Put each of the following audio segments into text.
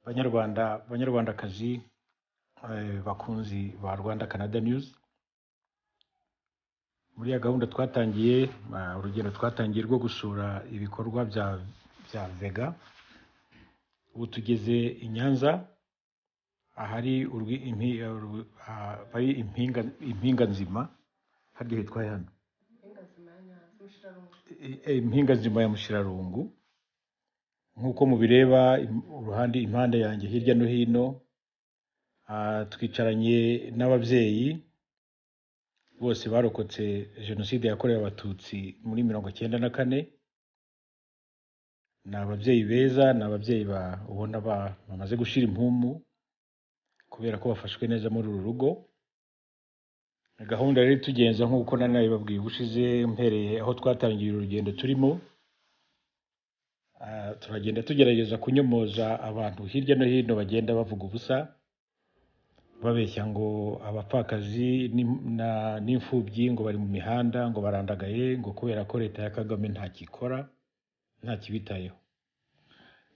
Banyarwanda, Banyarwandakazi, bakunzi ba Rwanda Canada News, muri ya gahunda twatangiye, urugendo twatangiye rwo gusura ibikorwa bya Vega, ubu tugeze i Nyanza ahari hari Impinga Nzima, harya hitwa he hano? Impinga Nzima ya Mushirarungu. Nk'uko mubireba uruhande impande yanjye hirya no hino, twicaranye n'ababyeyi bose barokotse Jenoside yakorewe Abatutsi muri 94. Ni ababyeyi beza, ni ababyeyi ubona bamaze gushira impumu kubera ko bafashwe neza muri uru rugo. Gahunda rero itugenza, nk'uko nari nabibabwiye ubushize, mpereye aho twatangiye urugendo turimo, turagenda tugerageza kunyomoza abantu hirya no hino bagenda bavuga ubusa, babeshya ngo abapfakazi n'imfubyi ngo bari mu mihanda, ngo barandagaye, ngo kubera ko leta ya Kagame ntakikora, ntakibitayeho.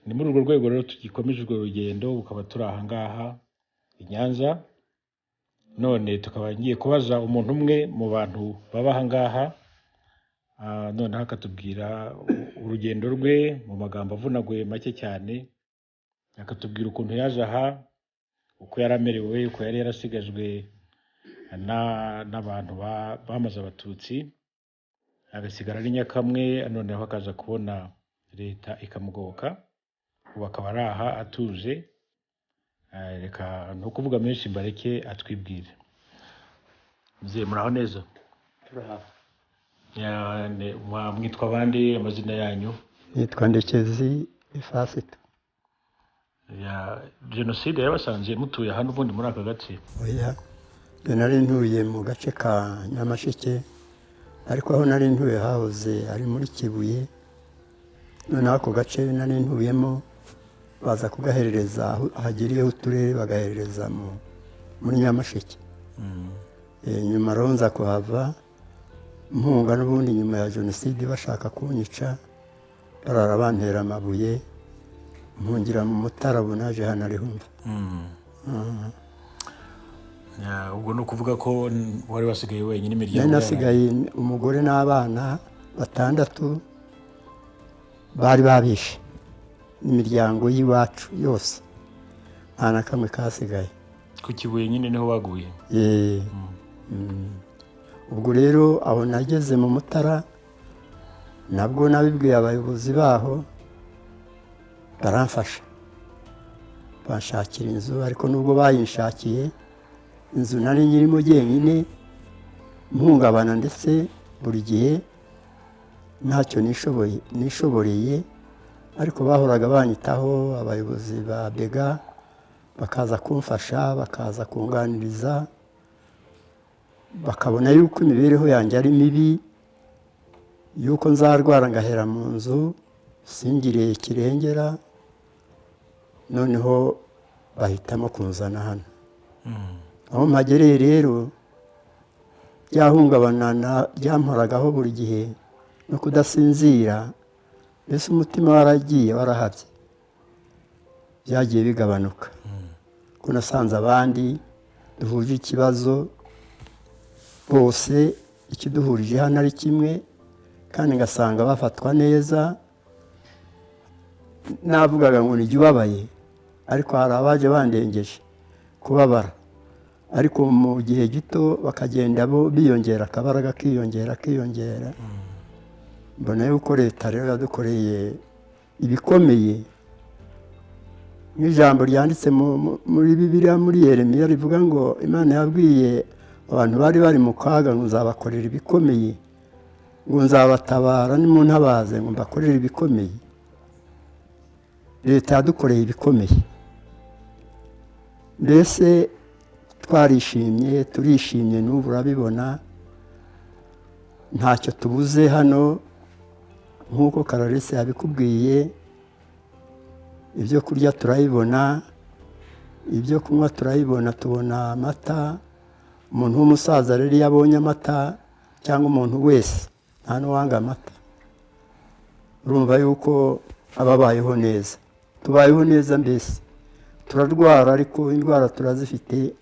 Ni muri urwo rwego rero tugikomeje urwo rugendo, bukaba turi aha ngaha i Nyanza. None tukaba ngiye kubaza umuntu umwe mu bantu baba aha ngaha, noneho akatubwira urugendo rwe mu magambo avunaguye make cyane, akatubwira ukuntu yaje aha, uko yari amerewe, uko yari yarasigajwe n'abantu bamaze Abatutsi, agasigara ari nyakamwe, noneho akaza kubona leta ikamugoboka, ubu akaba ari aha atuje. Reka no kuvuga menshi, mbareke atwibwire. Mzee, muraho neza? Turaho. Mwitwa abandi, amazina yanyu? Nitwa Ndekezi Ifasita. Ya Jenoside yabasanze mutuye hano ubundi muri aka gace? Oya, njye nari ntuye mu gace ka Nyamasheke, ariko aho nari ntuye hahoze ari muri Kibuye. Noneho ako gace nari ntuyemo baza kugaherereza aho hagiriyeho uturere, bagaherereza muri Nyamasheke. Nyuma rero nza kuhava mpunga n'ubundi nyuma ya Jenoside, bashaka kunyica, barara bantera amabuye, mpungira mu Mutara. Ubu naje hano ariho mva. Ya, ubwo ni ukuvuga ko wari wasigaye wenyine, imiryango Nari nasigaye umugore n'abana batandatu, bari babishe n'imiryango y'iwacu yose, nta na kamwe kasigaye. Ku Kibuye nyine niho baguye? Ye. Ubwo rero aho nageze mu Mutara, nabwo nabibwiye abayobozi baho, baramfasha, banshakira inzu. Ariko nubwo bayinshakiye inzu, nari nyirimo jyenyine, mpungabana, ndetse buri gihe ntacyo nishoboye nishoboreye, ariko bahoraga banyitaho. Abayobozi ba Bega bakaza kumfasha, bakaza kunganiriza, bakabona yuko imibereho yanjye ari mibi, yuko nzarwara ngahera mu nzu, singire kirengera. Noneho bahitamo kunzana hano. Aho mpagereye rero, ryahungabana ryamporagaho buri gihe no kudasinzira, mbese umutima waragiye warahabye, byagiye bigabanuka, ko nasanze abandi duhuje ikibazo bose, ikiduhurije hano ari kimwe, kandi ngasanga bafatwa neza. Navugaga ngo nijya ubabaye, ariko hari abaje bandengeje kubabara, ariko mu gihe gito bakagenda bo biyongera, akabaraga kiyongera, kiyongera. Mbona yuko leta rero yadukoreye ibikomeye, nk'ijambo ryanditse muri Bibiliya, muri Yeremiya, rivuga ngo Imana yabwiye abantu bari bari mu kaga ngo: "Nzabakorera ibikomeye", ngo: "Nzabatabara nimuntabaze", ngo: "Mbakorere ibikomeye." Leta yadukoreye ibikomeye, mbese twarishimye, turishimye. N'ubu urabibona, ntacyo tubuze hano. Nk'uko Kararese yabikubwiye, ibyo kurya turabibona, ibyo kunywa turabibona, tubona amata. Umuntu w'umusaza rero iyo abonye amata, cyangwa umuntu wese, nta n'uwanga amata, urumva yuko aba abayeho neza. Tubayeho neza mbese. Turarwara, ariko indwara turazifite.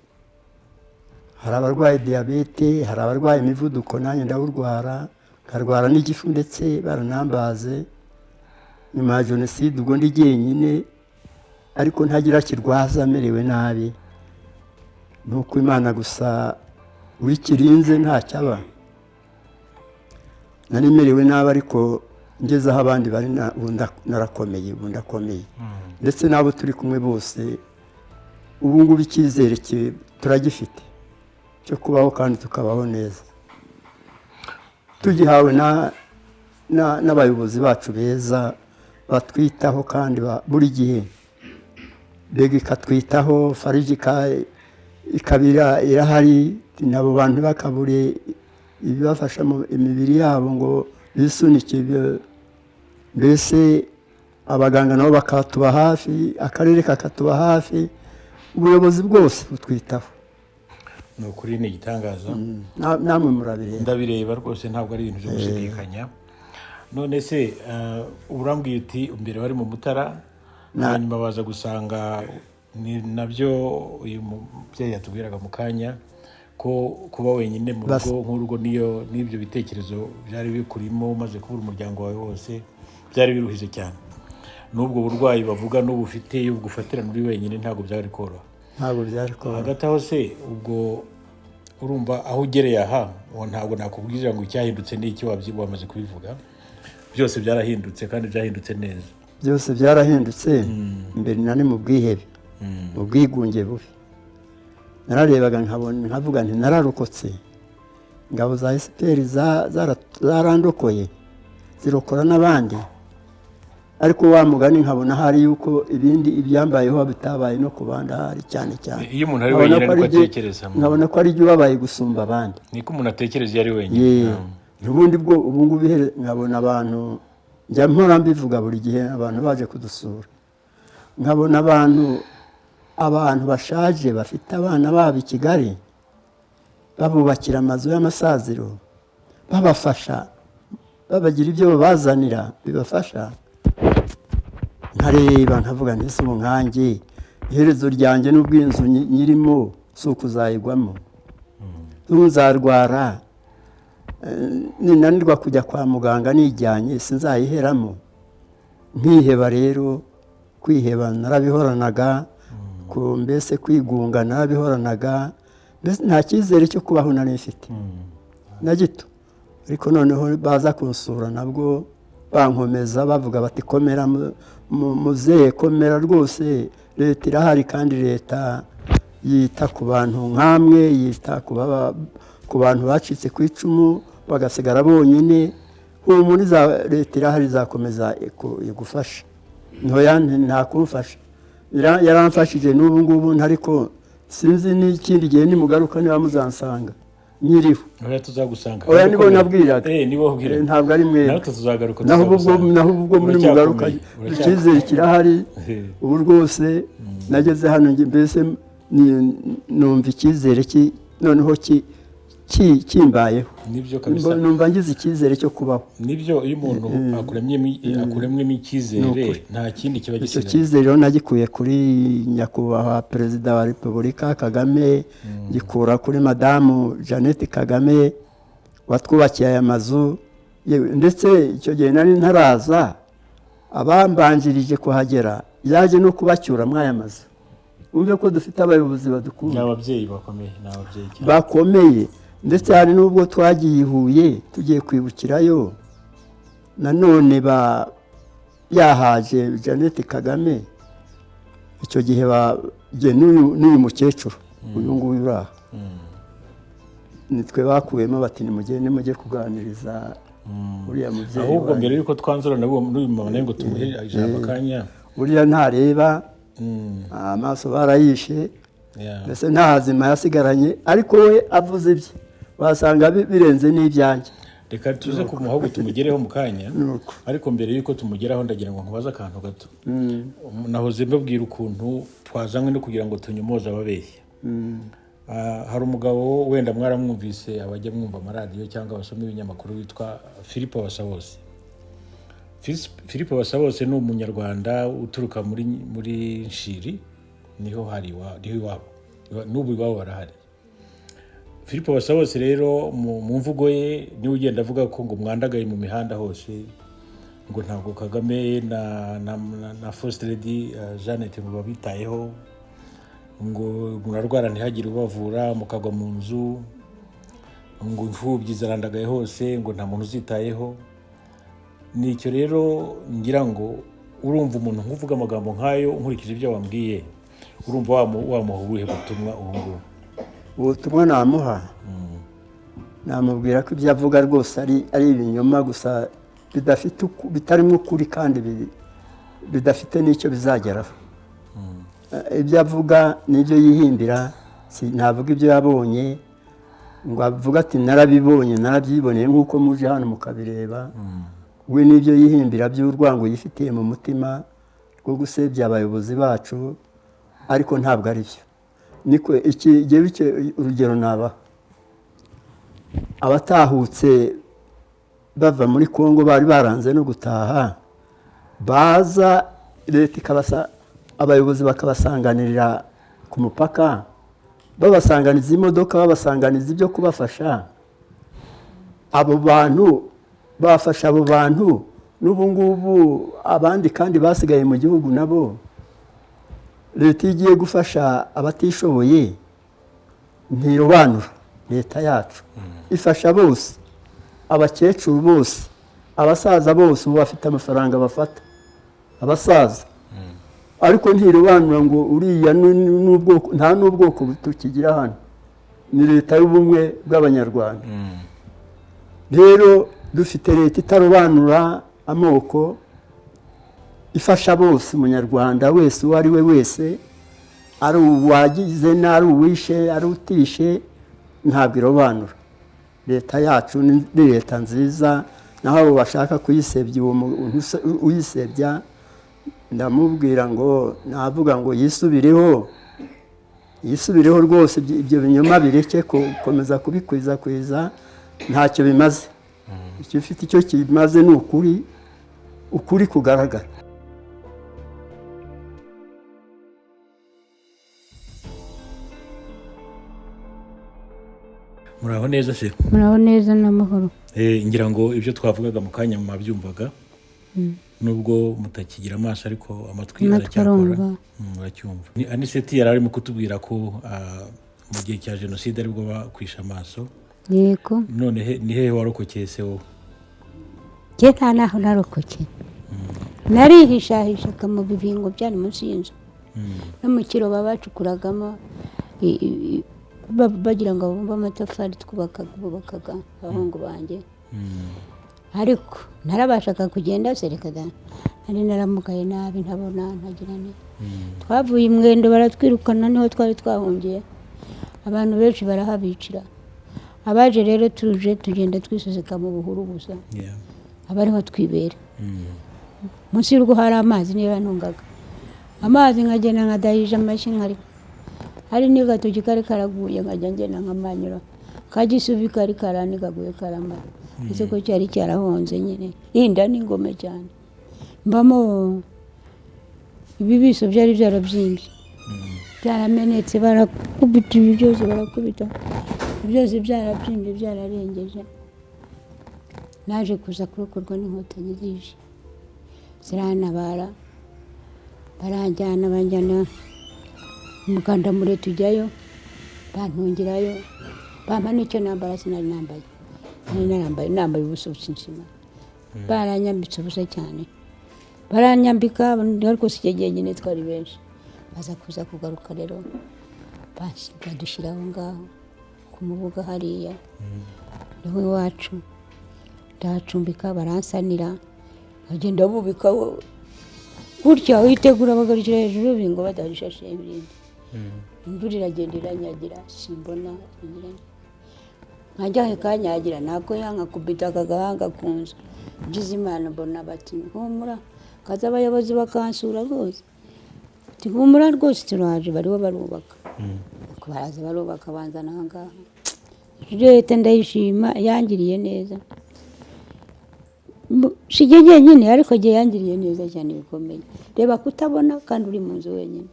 Hari abarwaye diyabete, hari abarwaye imivuduko, nanjye ndawurwara, nkarwara n'igifu, ndetse baranambaze nyuma ya jenoside. Ubwo ndi jyenyine, ariko ntagira kirwaza, amerewe nabi. Ni uko Imana gusa uwikirinze ntacyaba. Nari merewe nabi, ariko ngeze aho abandi bari ubu narakomeye, ubu ndakomeye, ndetse n'abo turi kumwe bose ubu ngubu icyizere turagifite cyo kubaho kandi tukabaho neza, tugihawe n'abayobozi bacu beza batwitaho kandi buri gihe. Mbega ikatwitaho, FARG ikabira irahari, nabo bantu bakabure ibibafasha mu imibiri yabo ngo bisunike mbese abaganga nabo bakatuba hafi, akarere kakatuba hafi, ubuyobozi bwose butwitaho. Ni ukuri, ni igitangaza. Namwe murabireba. Ndabireba rwose, ntabwo ari ibintu byo gushidikanya. None se urambwiye uti mbere wari mu Mutara, hanyuma baza gusanga, ni nabyo uyu mubyeyi yatubwiraga mu kanya, ko kuba wenyine mu rugo nk'urugo niyo n'ibyo bitekerezo byari bikurimo, umaze kubura umuryango wawe wose, byari biruhije cyane. N'ubwo burwayi bavuga n'ubu ufite, iyo bugufatirana uri wenyine, ntabwo byari koroha. Ntabwo byari koroha. Hagati aho se ubwo urumva aho ugereye aha, uwo ntabwo nakubwira ngo icyahindutse ni iki, wamaze kubivuga, byose byarahindutse kandi byahindutse neza. Byose byarahindutse. Mbere nari mu bwihebe, mu bwigunge bubi. Nararebaga nkabona, nkavuga nti nararokotse, ingabo za SPR zarandokoye, zirokora n'abandi, ariko wa mugani nkabona hari yuko ibindi ibyambayeho bitabaye no ku bandi ahari cyane cyane. Iyo umuntu ari Nkabona wenyine ko ari niko atekereza. Nkabona ko ari jye ubabaye gusumba abandi. Niko umuntu atekereza iyo ari wenyine. Ye, ubundi bwo ubu ngubu nkabona abantu, njya mpora mbivuga buri gihe abantu baje kudusura, nkabona abantu bashaje bafite abana babo i Kigali, babubakira amazu y'amasaziro, babafasha, babagira ibyo babazanira bibafasha. Nkareba nkavuga nti ese ubu nkanjye iherezo ryanjye n'ubwo inzu nyirimo si ukuzayigwamo, ubu nzarwara, ninanirwa kujya kwa muganga nijyanye sinzayiheramo, nkiheba. Rero kwiheba narabihoranaga, mbese kwigunga narabihoranaga, mbese nta cyizere cyo kubaho nari mfite na gito. Ariko noneho baza kunsura nabwo bankomeza, bavuga bati komera muzehe, komera rwose, leta irahari kandi leta yita ku bantu nk'amwe, yita ku bantu bacitse ku icumu bagasigara bonyine. Humura, leta irahari, izakomeza igufashe. Ntoya nta kumfasha. Yaramfashije n'ubu ngubu, ntariko sinzi n'ikindi gihe nimugaruka niba muzansanga nkiriho. Oya, tuzagusanga. Oya, nibo nabwiraga. Nibo wabwiraga. Ntabwo ari mwebwe. Natwe tuzagaruka. Naho ubwo tuzagusanga. Naho ubwo muri mugaruka, Uracyakomeye, icyizere kirahari. Ubu rwose nageze hano mbese numva icyizere noneho kimbayeho. Nibyo kabisa. Numva ngize icyizere cyo kubaho. Nibyo, iyo umuntu akuremyemo icyizere, nta kindi kiba Icyo gisigaye. cyizere rero nagikuye kuri nyakubahwa Perezida wa Repubulika Kagame, gikura kuri Madamu Jeannette Kagame watwubakiye aya mazu. Yewe, ndetse icyo gihe nari ntaraza, abambanjirije kuhagera yaje no kubacyura muri aya mazu. Wumve ko dufite abayobozi Ni badukunda. ababyeyi bakomeye, ni ababyeyi cyane. Bakomeye. Ndetse hari n'ubwo twagiye i Huye tugiye kwibukirayo, nanone ba yahaje Jeannette Kagame icyo gihe, jye n'uyu mukecuru uyu nguyu uri aha, nitwe bakuyemo bati nimugende mujye kuganiriza uriya mubyeyi Ahubwo wanyu. mbere y'uko twanzura n'uyu mama nawe ngo tumuhe ijambo akanya. Uriya ntareba, amaso barayishe, mbese nta hazima yasigaranye, ariko we avuze ibye wasanga birenze n'ibyanjye. Reka tuze kumuha, ahubwo tumugereho mu kanya. Nuko. Ariko mbere y'uko tumugeraho, ndagira ngo nkubaze akantu gato. Nahoze mbabwira ukuntu twazanywe no kugira ngo tunyomoze ababeshya. Hari umugabo, wenda mwaramwumvise abajya mwumva amaradiyo cyangwa abasoma ibinyamakuru, witwa Philippe Basabose. Philippe Basabose ni umunyarwanda uturuka muri Nshiri. Niho hari niho iwabo. N'ubu iwabo barahari. Philippe Basabose rero mu mvugo ye niwe ugenda avuga ko ngo mwandagaye mu mihanda hose, ngo ntabwo Kagame na First Lady Jeannette ngo babitayeho, ngo murarwara ntihagire ubavura, mukagwa mu nzu, ngo imfubyi zarandagaye hose, ngo nta muntu uzitayeho. Nicyo rero ngira ngo urumva umuntu nk'uvuga amagambo nk'ayo, nkurikije ibyo wambwiye, urumva wamuha ubuhe butumwa ubu ngubu? Ubutumwa namuha, namubwira ko ibyo avuga rwose ari ibinyoma gusa, bidafite bitarimo ukuri kandi bidafite n'icyo bizageraho. Ibyo avuga n'ibyo yihimbira, ntavuga ibyo yabonye ngo avuge ati narabibonye, narabyiboneye, nk'uko muje hano mukabireba. We n'ibyo yihimbira by'urwango yifitiye mu mutima rwo gusebya abayobozi bacu, ariko ntabwo ari byo. Niko iki gihe urugero nabaha, abatahutse bava muri Kongo bari baranze no gutaha, baza leta ikabasa, abayobozi bakabasanganirira ku mupaka, babasanganiza imodoka, babasanganiza ibyo kubafasha. Abo bantu bafasha abo bantu n'ubu ngubu, abandi kandi basigaye mu gihugu nabo leta iyo igiye gufasha abatishoboye ntirobanura. Leta yacu ifasha bose, abakecuru bose, abasaza bose, ubu bafite amafaranga bafata abasaza, ariko ntirobanura ngo uriya n'ubwoko, nta n'ubwoko tukigira hano. Ni leta y'ubumwe bw'Abanyarwanda. Rero dufite leta itarobanura amoko, ifasha bose, umunyarwanda wese uwo ari we wese, ari uwagize n'ari uwishe, ari utishe, ntabwo irobanura. Leta yacu ni leta nziza. Naho abo bashaka kuyisebya, uwo muntu uyisebya ndamubwira ngo navuga ngo yisubireho, yisubireho rwose, ibyo binyoma bireke gukomeza kubikwirakwiza, ntacyo bimaze. Icyo ufite icyo kimaze ni ukuri, ukuri kugaragara. Muraho neza se? Muraho neza n'amahoro. Ngira ngo ibyo twavugaga mu kanya mwabyumvaga, nubwo mutakigira amaso ariko amatwi Amatwi aracyakora. arumva. Uracyumva. Ni Aniseti yari arimo kutubwira ko mu gihe cya jenoside aribwo bakwishe amaso. Yego. None ni hehe warokokeye se wowe? Njye nta naho narokokeye, narihishahishaga mu bibingo byari munsi y'inzu no mu kiroba bacukuragamo bagira ngo babumbe amatafari twubakaga, bubakaga abahungu banjye. Ariko narabashaga kugenda sereka da, nari naramugaye nabi, ntabona, ntagira ne. Twavuye i Mwendo baratwirukana, niho twari twahungiye, abantu benshi barahabicira. Abaje rero tuje tugenda twiseseka mu buhuru gusa, aba ariho twibera. Munsi y'urugo hari amazi, niyo yantungaga amazi, nkagenda nkadahije amashyi, nkari hari n'agatoki kari karaguye, nkajya ngenda nkamanyura kagisubi kari karanigaguye karamara, ese ko cyari cyarahonze nyine, inda n'ingome cyane, mbamo ibibiso byari byarabyimbye, byaramenetse, barakubita ibi byose, barakubita byose, byarabyimbye, byararengeje. Naje kuza kurokorwa n'Inkotanyi zije zirantabara, baranjyana, banjyana Mugandamure, tujyayo bantungirayo, bampa n'icyo nambara. Sinari nambaye, nari narambaye, nambaye ubusa businsima, baranyambitse ubusa cyane, baranyambika. Ariko si icyo gihe nyine twari benshi. Baza kuza kugaruka rero badushyira aho ngaho ku Mubuga hariya niho iwacu, ndahacumbika, baransanira, bagenda bubikaho gutya, witegura bagarukira hejuru y'urubingo badahishashe ibirindi. Imvura iragenda iranyagira, simbona inyuranye, nkajya kanyagira nako yankakubita aka gahanga ku nzu. Ngize Imana mbona bati humura, kaza abayobozi bakansura rwose, ati humura rwose turaje, bariho barubaka. Nuko baraza barubaka, banzana aha ngaha. Leta ndayishima, yangiriye neza. Si jye jyenyine, ariko jye yangiriye neza cyane bikomeye. Reba kutabona kandi uri mu nzu wenyine.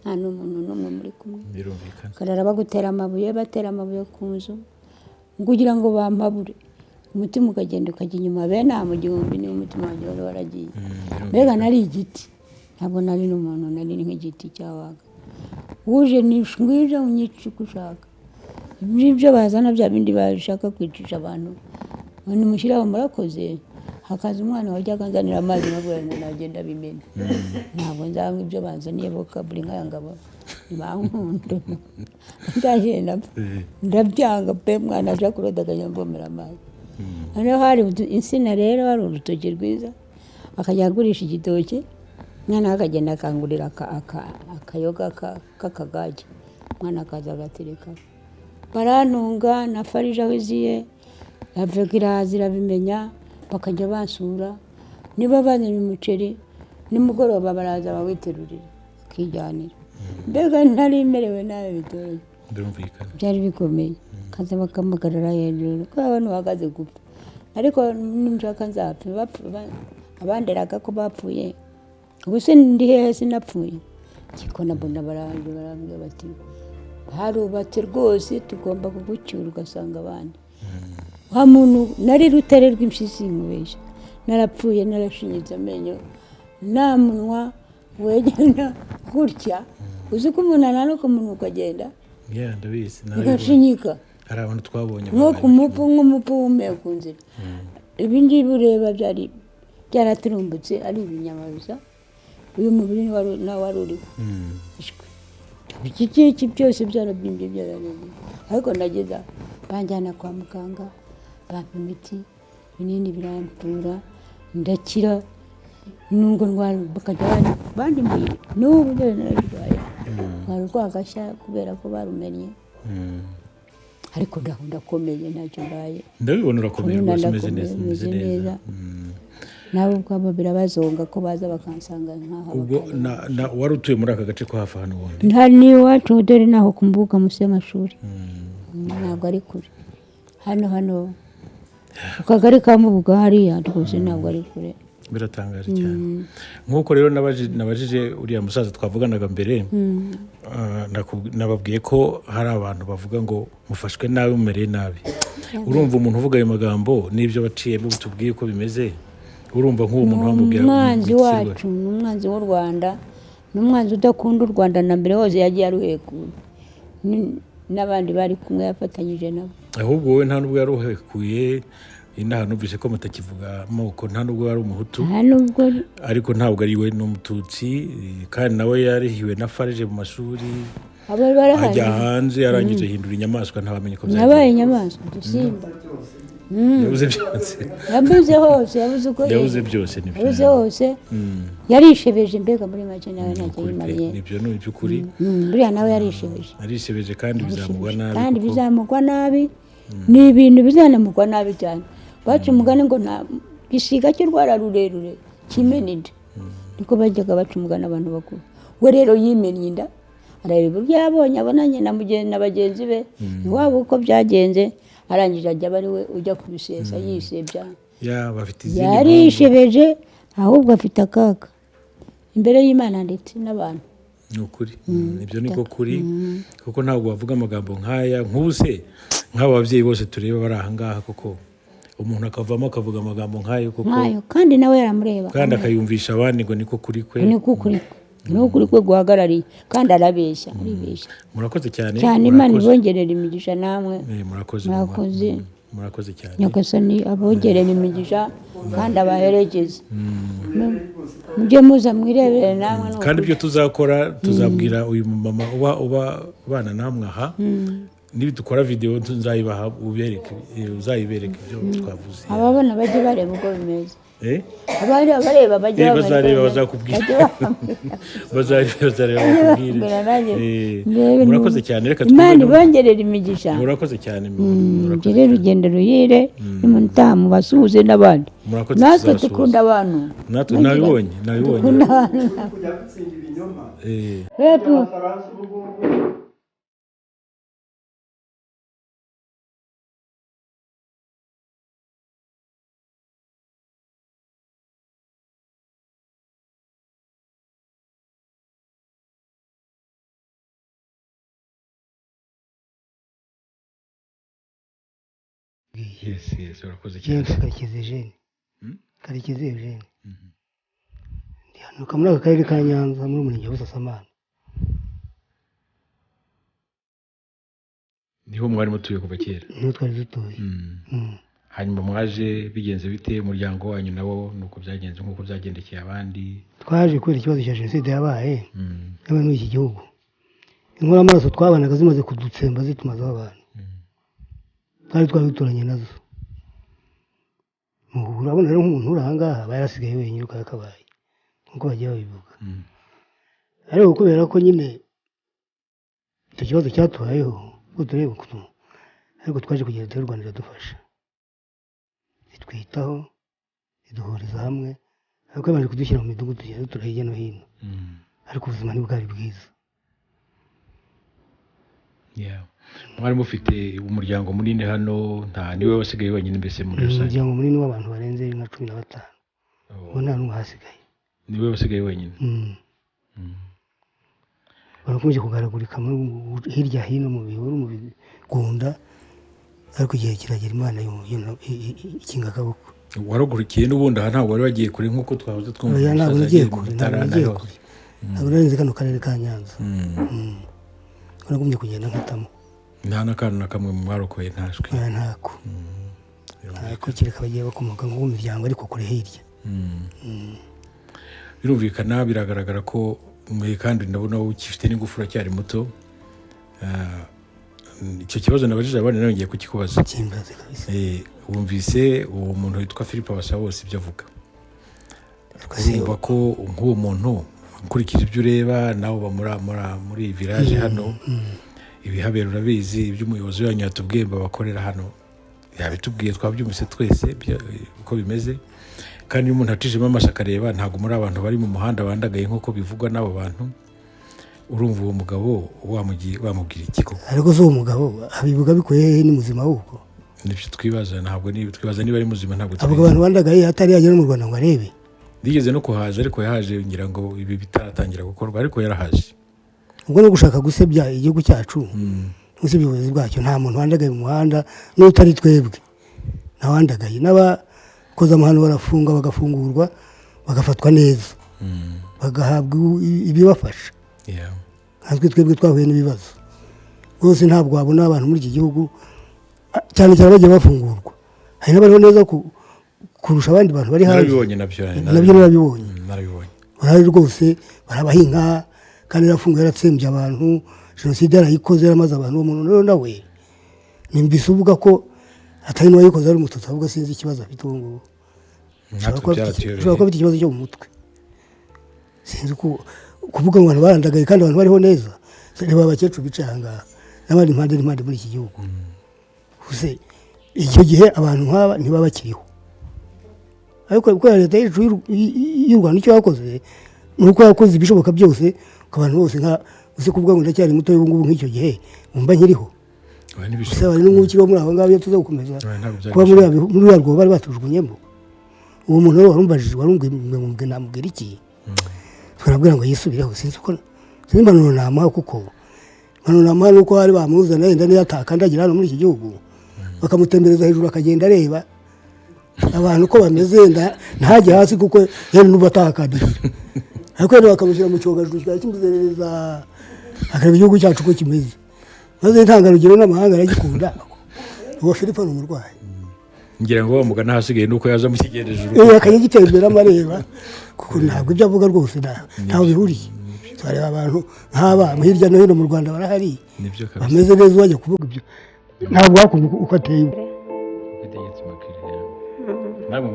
Nta n'umuntu n'umwe muri kumwe. Birumvikana. Bakarara bagutera amabuye, batera amabuye ku nzu kugira ngo bampabure, umutima ukagenda ukajya inyuma. Bene aha mu gihumbi niwo umutima wanjye wari waragiye. Mbega nari igiti, ntabwo nari n'umuntu, nari nk'igiti cyawaga. Uje ngwije unyice uko ushaka. Ibyo bazana bya bindi bashaka kwicisha abantu, nimushyiraho murakoze. Hakaza umwana wajyaga anzanira amazi, nkavuga ngo nagenda bimena, ntabwo nzanywa ibyo banzaniye. Bo kaburi nkaya ngabo ntibankunda, ndagenda ndabyanga pe. Mwana aje kuroda akajya amvomera amazi. Noneho hari insina rero, hari urutoki rwiza, akajya agurisha igitoki, umwana we akagenda akangurira akayoga k'akagage, umwana akaza agatereka. Barantunga na farije aho iziye, avega iraza irabimenya, bakajya bansura. Niba bazanye umuceri nimugoroba, baraza bawiterurira bakijyanira. Mbega nari merewe nabi bitoroshye. Birumvikana. Byari bikomeye. Kaza bakamugarara hejuru ko abantu bahagaze gupfa, ariko nshaka nzapfa. Abanderaga ko bapfuye, ubu se ndi hehe? Sinapfuye. Kiko mbona baraje barambwira bati harubatse rwose, tugomba kugucyura ugasanga abandi. Wa muntu nari rutare rw'impyisi, nkubeshya, narapfuye, narashinyitse amenyo, nta munwa wegenda gutya. Uzi ko umuntu ananuka umunwa ukagenda? Yeah, ndabizi, narabibonye. Ugashinyika. Hari abantu twabonye nko babaye ku mupfu, nk'umupfu wumiye ku nzira. Ibi ngibi ureba byari byaraturumbutse, ari ibinyama bisa. Uyu mubiri nawe wari uriho. Ishwi. Iki ngiki byose byarabyimbye, byararebye. Ariko ndageza banjyana kwa muganga, bampa imiti, ibinini biramvura, ndakira. Nubwo ndwara bakajya bandimbuye, n'ubu dore nararwaye, ndwara urwagashya kubera ko barumennye. Ariko ndaho ndakomeye, ntacyo mbaye. Ndabibona, urakomeye. Urabona. Rwose umeze Ndakomeye, neza, umeze meze neza. neza. Nabo ubwabo birabazonga ko baza bakansanga nk'aha. Ubwo bakareba. na wari utuye muri aka gace ko hafi hano ubundi? Nta n'iwacu, dore naho ku mbuga munsi y'amashuri. Ntabwo ari kure, hano hano ku kagari ka Mubuga hariya rwose, ntabwo ari kure. Biratangaje cyane. Nk'uko rero nabajije uriya musaza twavuganaga mbere, nababwiye ko hari abantu bavuga ngo mufashwe nabi, mumereye nabi. Urumva umuntu uvuga ayo magambo n'ibyo baciyemo tubwiye uko bimeze, urumva nk'uwo muntu wamubwira Umwanzi ngo iki? wacu ni umwanzi w'u Rwanda, ni umwanzi udakunda u Rwanda. Na mbere hose yagiye aruhekura. N'abandi bari kumwe yafatanyije nabo. Ahubwo wowe nta nubwo yaruhekuye inaha, numvise ko mutakivuga amoko, nta nubwo yari umuhutu. Nta nubwo. Ariko ntabwo ari we, ni umututsi, kandi nawe yarihiwe na farije mu mashuri. Aba barahari. Ajya hanze, arangije ahindura inyamaswa, ntawamenye ko Nabaye byagenze. inyamaswa, udusimba. Yabuze byose. Yabuze hose, yabuze uko Yabuze byose, nibyo. Yabuze hose, yarishebeje. Mbega muri make nawe ntacyo Ukuri pe, yimariye. Nibyo, ni iby'ukuri. Buriya nawe yarishebeje. Arishebeje kandi bizamugwa nabi. Kandi kuko bizamugwa nabi, ni ibintu bizanamugwa nabi cyane. Baca umugani ngo nta gisiga cy'urwara rurerure kimena inda, niko bajyaga baca umugani abantu bakuru. We rero yimennye inda, arareba uburyo yabonye abonanye na bagenzi be iwabo uko byagenze, arangije ajya aba ari we ujya kubisesa yisebya. Ya, bafite izindi mpamvu. Yarishebeje, ahubwo afite akaga imbere y'Imana ndetse n'abantu. Ni ukuri. Ibyo niko kuri, kuko ntabwo wavuga amagambo nk'aya. Nk'ubu se nk'aba babyeyi bose tureba bari aha ngaha, kuko umuntu akavamo akavuga amagambo nk'ayo kuko Nkayo, kandi nawe yaramureba. Kandi akayumvisha abandi ngo niko kuri kwe. Niko ukuri kwe, ni ukuri kwe guhagarariye, kandi arabeshya, aribeshya. Murakoze cyane. Cyane, Imana Murakoze. ibongerera imigisha namwe. Murakoze. Murakoze. Mama. Murakoze cyane. Nyagasani abongerera imigisha kandi abaherekeze. Mujye muza mwirebere namwe ni Kandi ukuri. ibyo tuzakora, tuzabwira uyu mumama uba ubana namwe aha, nibidukora videwo nzayibaha ubereke, uzayibereke ibyo twavuze. Ababona bajye bareba uko bimeze. Eh? Abari abareba bajye babona uko Bazareba, bimeze. bazakubwira. Bajye bambwira. Bazareba bakubwire. Bakubwira nanjye. Eh, Ndebe murakoze cyane, reka Imana twumve ibongerera imigisha. Murakoze cyane, murakoze Mugire cyane. urugendo ruhire, nimutaha mubasuhuze n'abandi. Murakoze, Natwe tuzabasuhuza. dukunda abantu. Natwe nabibonye, nabibonye. Dukunda abantu. Kujya gutsinda ibinyoma. Wetu. Abafaransa ubu ngubu. Yes, urakoze cyane. Yitwa Karekezi Eugene. Hmm? Karekezi Eugene. Ndi hano muri aka karere ka Nyanza, muri umurenge wa Busasamana. Niho mwari mutuye kuva kera? Niho twari dutuye. Hanyuma mwaje bigenze bite? Umuryango wanyu nawo nuko byagenze nk'uko byagendekeye abandi? Twaje kubera ikibazo cya jenoside yabaye yabaye muri iki gihugu. Inkoramaraso twabanaga zimaze kudutsemba zitumazeho abantu. Twari duturanye nazo. Urabona rero nk'umuntu uri aha ngaha aba yarasigaye wenyine uko yakabaye, nk'uko bagiye babivuga. Ariko kubera ko nyine icyo kibazo cyatubayeho, ubwo tureba ukuntu, ariko twaje kugera Leta y'u Rwanda iradufasha, itwitaho, iduhuriza hamwe, ariko yabanje kudushyira mu midugudu tugenda dutura hirya no hino, ariko ubuzima ntibwari bwiza. Mwari mufite umuryango munini hano, nta niwe wasigaye wenyine mbese muri rusange? Umuryango munini w'abantu barenze nka 15. Ubu nta n'umwe uhasigaye. Niwe wasigaye wenyine? Barakomeje kugaragurika hirya hino mu bihuru, mu bigunda, ariko igihe kiragera Imana ikinga akaboko. Warugurikiye n'ubundi aha ntabwo wari wagiye kure nk'uko twahoze twumva. Oya, ntabwo nagiye kure, ntabwo nagiye kure. Ntabwo narenze kano karere ka Nyanza. Nagumye kugenda nkatamo. Nta n'akantu na kamwe mwarokoye ntajwi? Ntako. Ntako, kereka bagiye bakomoka nko mu miryango ariko kure hirya. Birumvikana, biragaragara ko mwe kandi ndabona ukifite n'ingufu, uracyari muto. Icyo kibazo nabajije abandi nawe ngiye kukikubaza. Kimbaze kabisa. Wumvise uwo muntu witwa Philippe Basabose ibyo avuga. Urumva ko nk'uwo muntu nkurikije ibyo ureba nawe uba muri village hano, ibihabera urabizi, ibyo umuyobozi wanyu yatubwiye babakorera hano yabitubwiye, twabyumvise twese uko bimeze. Kandi iyo umuntu acishemo amaso akareba, ntabwo muri abantu bari mu muhanda bandagaye nk'uko bivugwa n'abo bantu. Urumva uwo mugabo wamubwira iki koko? Ariko si uwo mugabo abivuga bikuye hehe? Ni muzima ahubwo? Nibyo twibaza, ntabwo twibaza niba ari muzima, ntabwo avuga tubizi. Abantu bandagaye atari yagera mu Rwanda ngo arebe. Nigeze no kuhaza, ariko yahaje ngira ngo ibi bitaratangira gukorwa, ariko yarahaje. Ubwo no gushaka gusebya igihugu cyacu, gusebya ubuyobozi bwacyo. Nta muntu wandagaye mu muhanda n'utari twebwe, ntawandagaye. N'abakoze amahano barafunga, bagafungurwa, bagafatwa neza, bagahabwa ibibafasha. Natwe twebwe twahuye n'ibibazo rwose. Ntabwo wabona abantu muri iki gihugu, cyane cyane bagiye bafungurwa, hari n'abariho neza kurusha abandi bantu bari hanze. Narabibonye nabyo. Nabyo narabibonye. Narabibonye. Barahari rwose, barabaha inka kandi yarafunguye, yaratsembye abantu, jenoside yarayikoze, yaramaze abantu. Uwo muntu rero nawe nimvise uvuga ko atari n'uwayikoze ari umututsi, ahubwo sinzi ikibazo afite ubu ngubu. Natwe byaratuyobeye. Ushobora kuba afite ikibazo cyo mu mutwe. Sinzi uko kuvuga ngo abantu barandagaye kandi abantu bariho neza. Reba abakecuru bicaye aha ngaha n'abandi impande n'impande muri iki gihugu. Use icyo gihe abantu nk'aba ntibaba bakiriho. Ariko kubera leta yacu y'u Rwanda icyo yakoze ni uko yakoze ibishoboka byose ku bantu bose. Nka uzi kuvuga ngo ndacyari muto ubu ngubu, nk'icyo gihe wumva nkiriho. Oya, Gusa ntibishoboka. hari n'ubu ukiriho muri abo ngabo, iyo tuza gukomeza Oya, ntabwo byari kuba muri ya rwobo bari batujugunyemo. Uwo muntu rero warumbajije, warumbwiye ngo namubwira iki? Turabwira ngo yisubireho. Sinzi uko, sinzi impanuro namuha, kuko impanuro namuha ni uko bari bamuzana yenda niyo atakandagira hano muri iki gihugu, bakamutembereza hejuru akagenda areba abantu uko bameze, ntajye hasi kuko yenda n'ubu atahakandagirira. Ariko yenda bakamushyira mu cyogajuru kikaba kimuzerereza, akareba igihugu cyacu uko kimeze, maze intangarugero n'amahanga aragikunda. Uwo Philippe ni umurwayi. Ngira ngo bamugana ahasigaye nuko yaza mu kigendejuru. Akajya agitemberamo areba, kuko ntabwo ibyo avuga rwose ntaho bihuriye. Turareba abantu nk'aba hirya no hino mu Rwanda barahari Nibyo kabisa. bameze neza. Wajya kuvuga ibyo ntabwo wakumva uko ateye. Ubutegetsi makwiriye. Namwe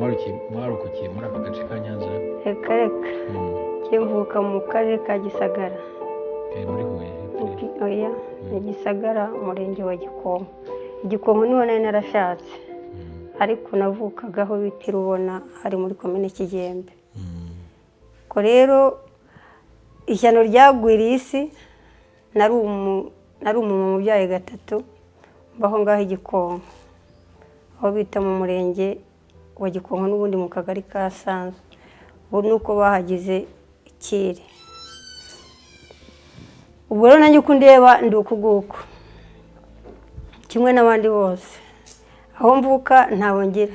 mwarokokiye muri aka gace ka Nyanza? Reka reka. Kivuka mu karere ka Gisagara. Muri Huye? Oya, ni Gisagara, umurenge wa Gikonko. Igikonko niho nari narashatse, ariko navukagaho bita Rubona, hari muri komine Kigembe. Ko rero ishyano ryagwiriye isi, nari umumama ubyaye gatatu, mbaho ngaho Igikonko, aho bita mu murenge wa Gikonko n'ubundi mu kagari ka Sanzu. Ubu ni uko bahagize ikire. Ubwo rero nanjye uko ndeba ndi uku nguku kimwe n'abandi bose. Aho mvuka ntaho ngira,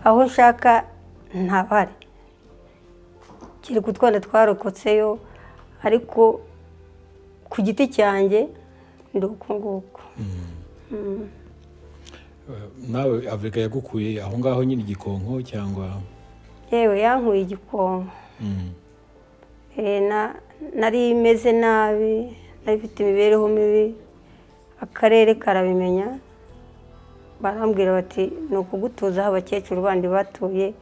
aho nshaka ntabahari, kiri kutwana twarokotseyo, ariko ku giti cyanjye ndi uku nguku. Nawe Avega yagukuye aho ngaho nyine Igikonko cyangwa? Yewe, yankuye Igikonko. Nari meze nabi, nari mfite imibereho mibi, akarere karabimenya, barambwira bati ni ukugutuza aho abakecuru bandi batuye.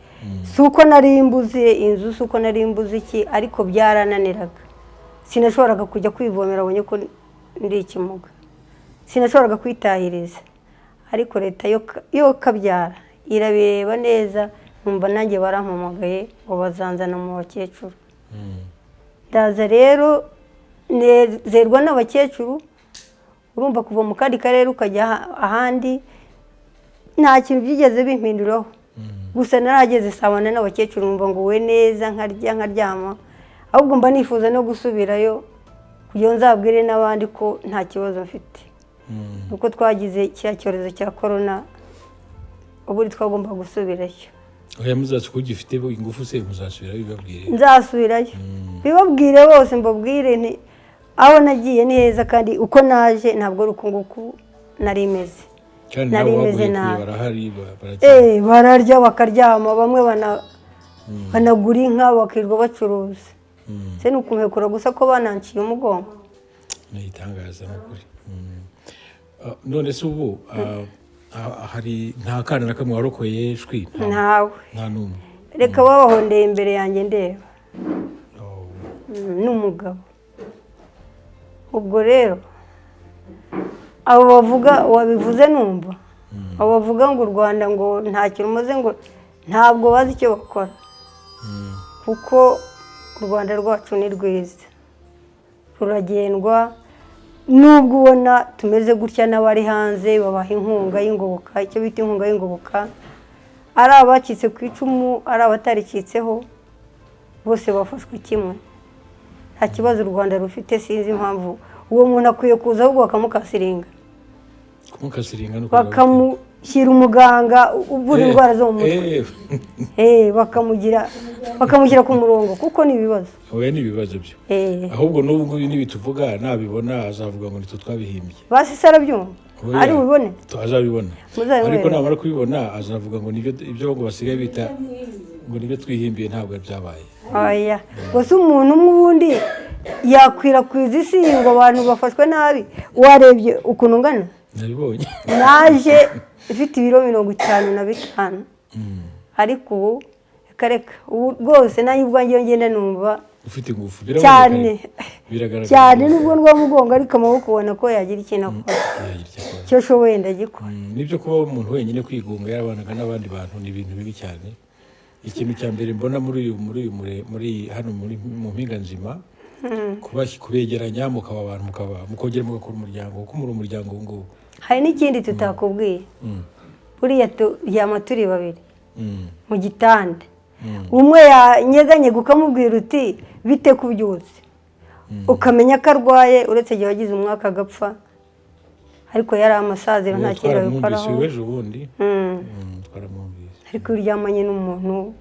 Si uko nari mbuze inzu, si uko nari mbuze iki, ariko byarananiraga. Sinashoboraga kujya kwivomera, abonye ko ndi ikimuga, sinashoboraga kwitahiriza, ariko leta yo kabyara irabireba neza. Numva nanjye barampamagaye ngo bazanzana mu bakecuru. Ndaza rero nezerwa n'abakecuru. Urumva, kuva mu kandi karere ukajya ahandi, nta kintu byigeze bimpinduraho. Gusa narageze sabana n'abakecuru, numva ngo we neza, nkarya nkaryama. Ahubwo mba nifuza no gusubirayo kugira ngo nzabwire n'abandi ko nta kibazo mfite. Nuko twagize kiriya cyorezo cya korona, ubundi twagomba gusubirayo. Oya, muzasuka ugifite ingufu se, muzasubira bibabwire. Nzasubirayo bibabwire bose, mbabwire nti aho nagiye ni heza, kandi uko naje ntabwo ari uku nguku nari meze. Kandi nari nabo meze baguye kure nabi. Barahari, baracyari. Bararya bakaryama, bamwe banagura inka bakirirwa bacuruza. Se ni ukumekura gusa ko bananciye umugongo. Ni itangaza, ni ukuri. None se ubu hari nta kana na kamwe warokoye shwi? Ntawe. Nta n'umwe? Reka, babahondeye imbere yanjye ndeba. Oh. N'umugabo. Ubwo rero abo bavuga wabivuze, numva abo bavuga ngo u Rwanda ngo ntacyo rumaze, ngo ntabwo bazi icyo bakora, kuko u Rwanda rwacu ni rwiza, ruragendwa. Nubwo ubona tumeze gutya, n'abari hanze babaha inkunga y'ingoboka, icyo bita inkunga y'ingoboka, ari abacitse ku icumu, ari abataricitseho, bose bafashwe kimwe. Nta kibazo u Rwanda rufite. Sinzi impamvu uwo muntu akwiye kuza, ahubwo bakamukasiringa. Kumukasiringa no Bakamushyira umuganga uvura indwara zo mu mutwe. Bakamugira, bakamushyira ku murongo, kuko ni ibibazo. Oya, ni ibibazo byo. Ahubwo n'ubu ngubu nibituvuga, nabibona azavuga ngo nitwe twabihimbye. Basi se arabyumva? Oya, Ari bubibone? Azabibona. Muzabibone. Ariko namara kubibona azavuga ngo nibyo, ibyo ngo basigaye bita ngo nibyo twihimbiye, ntabwo byabaye. Oya, gusa umuntu umwe ubundi yakwirakwiza isi ngo abantu bafashwe nabi? Warebye ukuntu ungana? Nabibonye. Naje ifite ibiro 55, ariko ubu reka reka, ubu rwose nanjye ubwanjye iyo ngenda numva ufite ingufu. Cyane. Biragaragara. Cyane, nubwo ndwa mugongo, ariko amaboko ubona ko yagira ikintu akora. Yagira icyo akora. Icyo ashoboye ndagikora. Nibyo, kuba umuntu wenyine, kwigunga yarabanaga n'abandi bantu, ni ibintu bibi cyane. Ikintu cya mbere mbona muri uyu muri uyu mure- muri hano muri mu mpinga nzima, kuba kubegeranya mukaba abantu, mukaba mukongera mugakora umuryango, kuko muri umuryango ubu ngubu. Hari n'ikindi tutakubwiye. Buriya turyama turi babiri mu gitanda, umwe yanyeganyega ukamubwira uti bite kubyutse, ukamenya ko arwaye, uretse igihe wagize umwaka agapfa, ariko yari amasaziro, nta kintu Twaramwumvise babikoraho. uyu ejo bundi. Twaramwumvise. Ariko iyo uryamanye n'umuntu,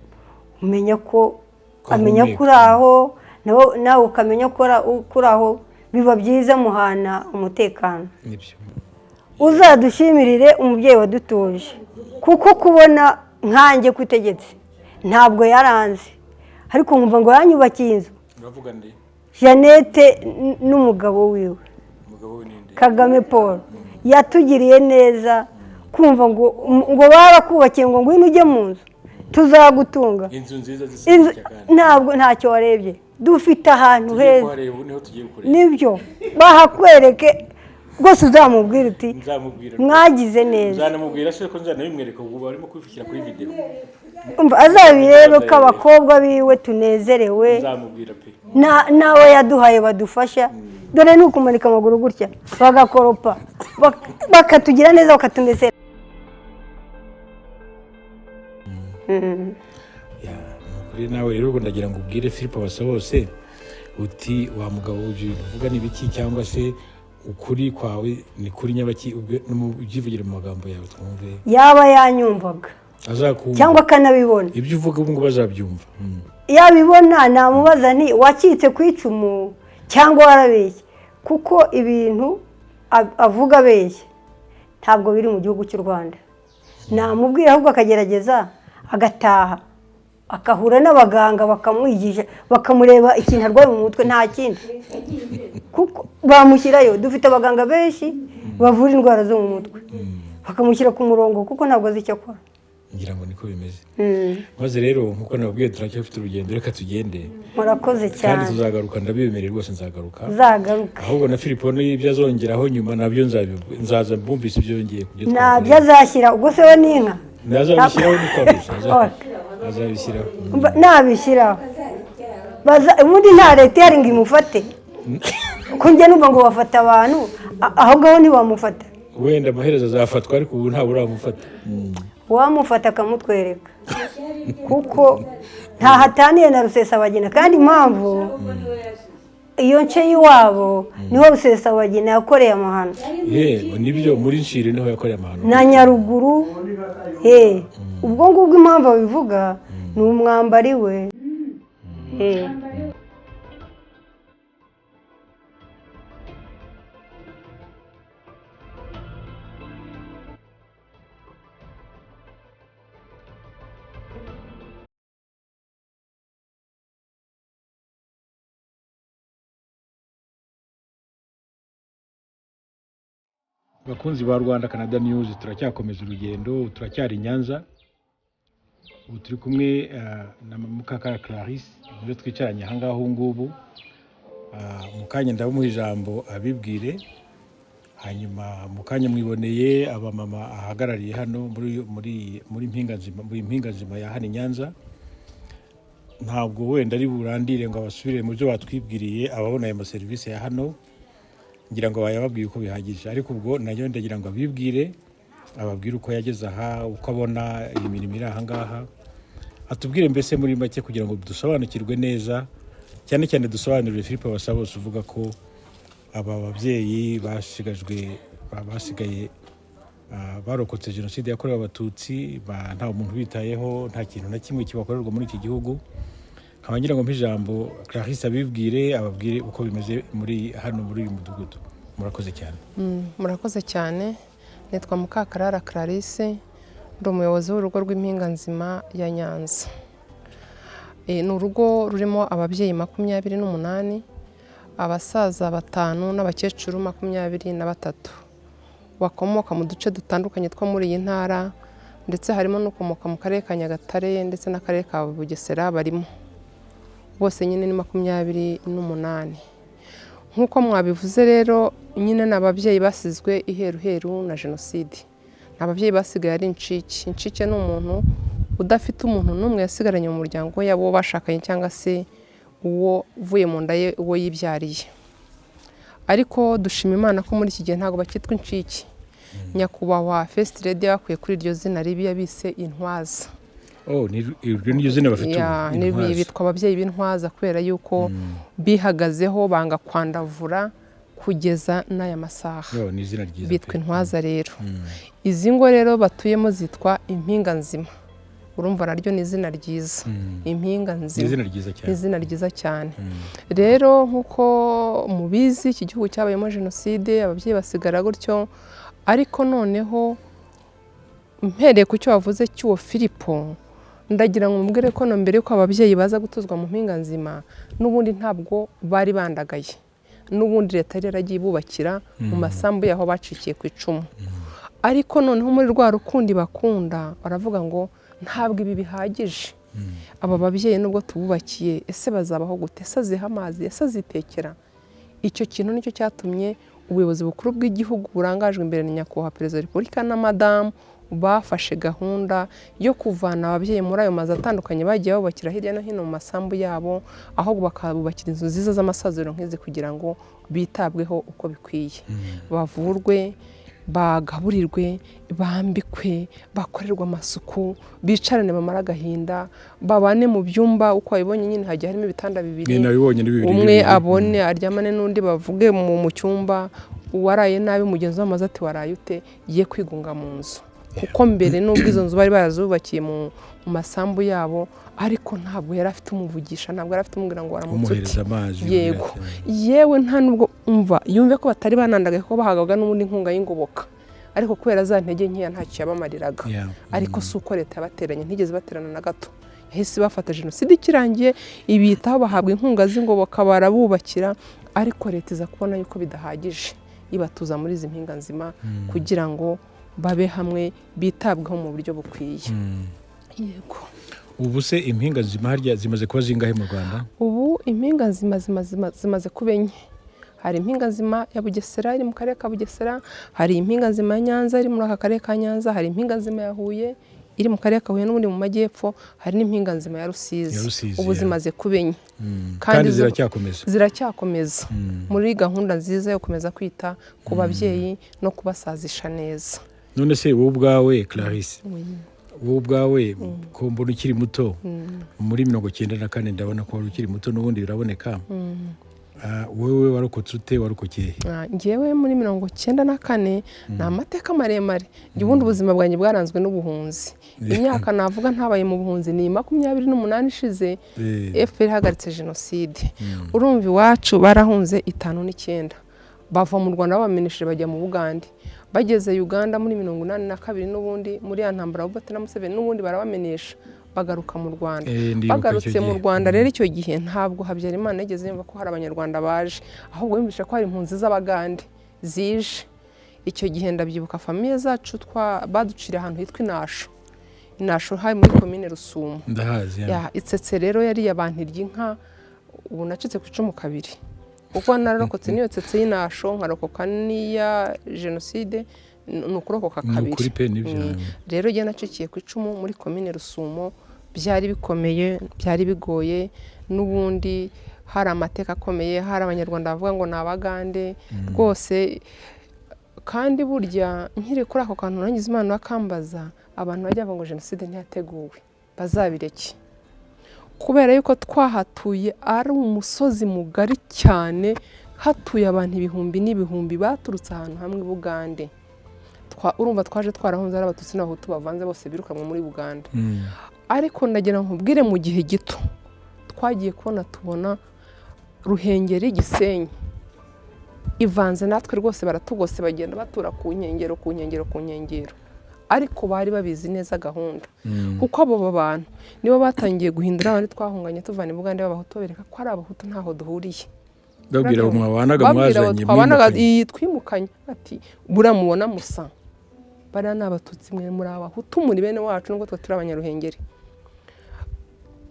umenya ko Ko amenya ko ahumeka. uri aho, nawe ukamenya ko uri aho, biba byiza, muhana umutekano. Nibyo. Uzadushimirire umubyeyi wadutuje, kuko kubona nkanjye kutegetse ntabwo yaranze, ariko nkumva ngo yanyubakiye inzu. Uravuga nde? Jeannette n'umugabo wiwe. Umugabo we ninde? Kagame Paul yatugiriye neza. Kumva ngo barakubakiye, ngo ngwino ujye mu nzu tuzagutunga. Inzu nziza. Inzu ntabwo ntacyo warebye, dufite ahantu heza. Kuhareba ubu niho tugiye kureba. Nibyo, bahakwereke rwose, uzamubwira uti Nzamubwira. mwagize neza. Nzanamubwira se ko nzanabimwereka, ubu barimo kubishyira kuri videwo. Umva, azabirebe ko abakobwa biwe tunezerewe. Nzamubwira pe. N'abo yaduhaye badufasha, dore ni ukumanika amaguru gutya bagakoropa, bakatugira neza, bakatumesera. Ya, ni ukuri. Nawe rero ubwo ndagira ngo ubwire Philippe Basabose uti wa mugabo, ibyo bintu uvuga ni biki? Cyangwa se Ukuri kwawe ni kuri nyabaki? Ubyivugire mu magambo yawe twumve. Yaba yanyumvaga azakumva cyangwa akanabibona. Ibyo uvuga ubu ngubu azabyumva. Yabibona, namubaza nti: "Wacitse ku icumu cyangwa warabeshye?" Kuko ibintu avuga abeshya ntabwo biri mu gihugu cy'u Rwanda. Namubwira ahubwo akagerageza agataha, agahura n'abaganga, bakamwigisha, bakamureba ikintu arwaye mu mutwe. Nta kindi, kuko bamushyirayo. Dufite abaganga benshi bavura indwara zo mu mutwe, bakamushyira ku murongo, kuko ntabwo azi icyo akora. Ngira ngo niko bimeze. Maze rero, nk'uko nababwiye, turacyafite urugendo, reka tugende. Murakoze Kandi cyane. tuzagaruka, ndabibemereye rwose, nzagaruka. Uzagaruka. Ahubwo na Filipo n'ibyo azongeraho nyuma nabyo nzaza mbumvise ibyo yongeye ku byo Ntabyo twakoreye. azashyira ubwo se we n'inka. Nazabishyiraho, niko abisha. Okay. Azabishyiraho. Nabishyiraho. Ubundi nta leta ihari ngo imufate, ko njya numva ngo bafata abantu, aho ngaho ntibamufata. Wenda amaherezo azafatwa, ariko ubu ntabwo uramufata. Uwamufata akamutwereka, kuko ntahataniye na Rusesabagina. Kandi impamvu iyo nce y'iwabo niho Rusesabagina yakoreye amahano. Ye, nibyo, muri Nshiri niho yakoreye amahano. Na Nyaruguru. Ubwo ngubwo impamvu abivuga ni umwambari we. Bakunzi ba Rwanda Canada News, turacyakomeza urugendo, turacyari i Nyanza. Ubu turi kumwe na Mukakara Clarisse, niwe twicaranye ahangaha ubu ngubu. Mu kanya ndamuha ijambo abibwire. Hanyuma mu kanya mwiboneye abamama ahagarariye hano muri Mpinganzima, muri Mpinganzima ya hano i Nyanza. Ntabwo wenda ari burandire ngo abasubire mu byo batwibwiriye. Ababona ayo maserivisi ya hano, ngira ngo bayababwiye uko bihagije, ariko ubwo nayo ndagira ngo abibwire, ababwire uko yageze aha, uko abona iyi mirimo iri aha ngaha, atubwire mbese muri make kugira ngo dusobanukirwe neza, cyane cyane dusobanurire Philippe Basabose uvuga ko aba babyeyi basigajwe basigaye barokotse Jenoside yakorewe Abatutsi, nta muntu ubitayeho, nta kintu na kimwe kibakorerwa muri iki gihugu. Nkaba ngira ngo mpe ijambo Clarisse abibwire, ababwire uko bimeze muri hano muri uyu mudugudu. Murakoze cyane. Murakoze cyane. Nitwa Mukakarara Clarisse, ndi umuyobozi w'urugo rw'Impinganzima ya Nyanza. Ni urugo rurimo ababyeyi 28, abasaza batanu n'abakecuru 23 bakomoka mu duce dutandukanye two muri iyi ntara, ndetse harimo n'ukomoka mu karere ka Nyagatare ndetse n'akarere ka Bugesera. Barimo bose nyine ni 28 nk'uko mwabivuze. Rero nyine ni ababyeyi basizwe iheruheru na Jenoside, ni ababyeyi basigaye ari incike. Incike ni umuntu udafite umuntu n'umwe yasigaranye mu muryango we, yaba uwo bashakanye cyangwa se uwo uvuye mu nda ye, uwo yibyariye. Ariko dushima Imana ko muri iki gihe ntabwo bakitwa incike. Nyakubahwa First Lady yabakuye kuri iryo zina ribi, yabise intwaza. Oh, iryo ni ryo zina bafite Ya, ubu, intwaza. Bitwa ababyeyi b'intwaza kubera yuko bihagazeho banga kwandavura kugeza n'aya masaha. Yo, ni izina ryiza Bitwa pe. intwaza. Rero izi ngo rero batuyemo zitwa Impinga Nzima. Urumva naryo ni izina ryiza, Impinga Ni Nzima. izina ryiza Ni cyane. izina ryiza cyane. Rero nk'uko mubizi, iki gihugu cyabayemo Jenoside, ababyeyi basigara gutyo. Ariko noneho mpereye ku cyo wavuze cy'uwo Filipo, ndagira ngo mubwire ko no mbere yuko ababyeyi baza gutuzwa mu Mpinga Nzima, n'ubundi ntabwo bari bandagaye. N'ubundi leta yari yaragiye ibubakira mu masambu y'aho bacikiye ku icumu. Ariko noneho muri rwa rukundi bakunda, baravuga ngo ntabwo ibi bihagije. Aba babyeyi nubwo tububakiye, ese bazabaho gute? Ese aziha amazi? Ese azitekera? Icyo kintu nicyo cyatumye ubuyobozi bukuru bw'igihugu burangajwe imbere na Nyakubahwa Perezida wa Repubulika na Madamu bafashe gahunda yo kuvana ababyeyi muri ayo mazu atandukanye bagiye babubakira hirya no hino mu masambu yabo, ahubwo bakabubakira inzu nziza z'amasaziro nk'izi kugira ngo bitabweho uko bikwiye, bavurwe, bagaburirwe, bambikwe, bakorerwe amasuku, bicarane, bamare agahinda, babane mu byumba. Uko wabibonye nyine, hagiye harimo ibitanda bibiri. Ni nabibonye, ni bibiri Umwe bibiri. abone aryamane n'undi, bavuge mu cyumba. Uwaraye nabi mugenzi we amaze ati: "Waraye ute?" Ye kwigunga mu nzu, kuko mbere nubwo izo nzu bari barazubakiye mu masambu yabo, ariko ntabwo yari afite umuvugisha, ntabwo yari afite umubwira ngo waramutse ute. Umuhereza amazi. Yego. Yewe, nta nubwo umva yumve ko batari banandagaye, ko bahabwaga n'ubundi inkunga y'ingoboka, ariko kubera za ntege nkeya ntacyo yabamariraga. Ariko si uko leta yabateranye, ntigeze baterana na gato. Yahise bafata jenoside ikirangiye ibitaho, bahabwa inkunga z'ingoboka, barabubakira, ariko leta iza kubona yuko bidahagije, ibatuza muri izi mpinga nzima kugira ngo babe hamwe, bitabweho mu buryo bukwiye. Yego. Ubu se impinga nzima harya zimaze kuba zingahe mu Rwanda? Ubu impinga nzima zimaze kuba enye. Hari impinga nzima ya Bugesera iri mu karere ka Bugesera, hari impinga nzima ya Nyanza iri muri aka karere ka Nyanza, hari impinga nzima ya Huye iri mu karere ka Huye n'ubundi mu majyepfo, hari n'impinga nzima ya Rusizi. Ya Rusizi, Ubu ya. zimaze kuba enye. Kandi ziracyakomeza. Ziracyakomeza muri gahunda nziza yo gukomeza kwita ku babyeyi no kubasazisha neza. None se wowe ubwawe, Clarisse, wowe ubwawe ko mbona ukiri muto, muri 94 ndabona ko wari ukiri muto n'ubundi biraboneka. Wowe warokotse ute? Warokokeye he? Njyewe muri 94 ni amateka maremare. Njye ubundi ubuzima bwanjye bwaranzwe n'ubuhunzi. Imyaka navuga ntabaye mu buhunzi ni 28 ishize FPR ihagaritse jenoside. Urumva iwacu barahunze 59, bava mu Rwanda babamenesheje, bajya mu Bugande. Bageze Uganda muri 82, n'ubundi muri ya ntambara Obote na Museveni, n'ubundi barabamenesha, bagaruka mu Rwanda. Ndibuka Bagarutse icyo mu gihe. Rwanda rero, icyo gihe ntabwo Habyarimana yigeze yumva ko hari Abanyarwanda baje, ahubwo yumvisha ko hari impunzi z'Abagande zije. Icyo gihe ndabyibuka, famille zacu baduciriye ahantu hitwa Inasho. Inasho hari muri komine Rusumo. Ndahazi, ya. Ya, itsetse rero yariye abantu irya inka. Ubu nacitse ku icumu kabiri, kuko nararokotse n'iyo tsetse y'Inasho, nkarokoka n'iya jenoside, ni ukurokoka Ni kabiri. ukuri pe, nibyo. Rero njye nacikiye ku icumu muri komine Rusumo. Byari bikomeye, byari bigoye, n'ubundi hari amateka akomeye, hari Abanyarwanda bavuga ngo ni Abagande rwose. Kandi burya nkiri kuri ako kantu, nangize Imana bakambaza, abantu bajya bavuga ngo jenoside ntiyateguwe, bazabireke, kubera yuko twahatuye ari umusozi mugari cyane, hatuye abantu ibihumbi n'ibihumbi baturutse ahantu hamwe i Bugande. Urumva twaje twarahunze ari Abatutsi n'Abahutu bavanze, bose birukanwe muri Uganda. Ariko ndagira ngo nkubwire, mu gihe gito twagiye kubona tubona Ruhengeri, Gisenyi ivanze natwe rwose, baratugose, bagenda batura ku nkengero, ku nkengero, ku nkengero, ariko bari babizi neza gahunda, kuko abo bantu nibo batangiye guhindura abandi twahunganye tuvana i Bugande b'Abahutu, babereka ko ari Abahutu ntaho duhuriye. Babwira abo mwabanaga, Babwira abo mwazanye, twabanaga, mwimukanye. Iyi twimukanye, ati: "Buriya mubona musa, bariya ni Abatutsi, mwe muri Abahutu, muri bene wacu nubwo twe turi Abanyaruhengeri."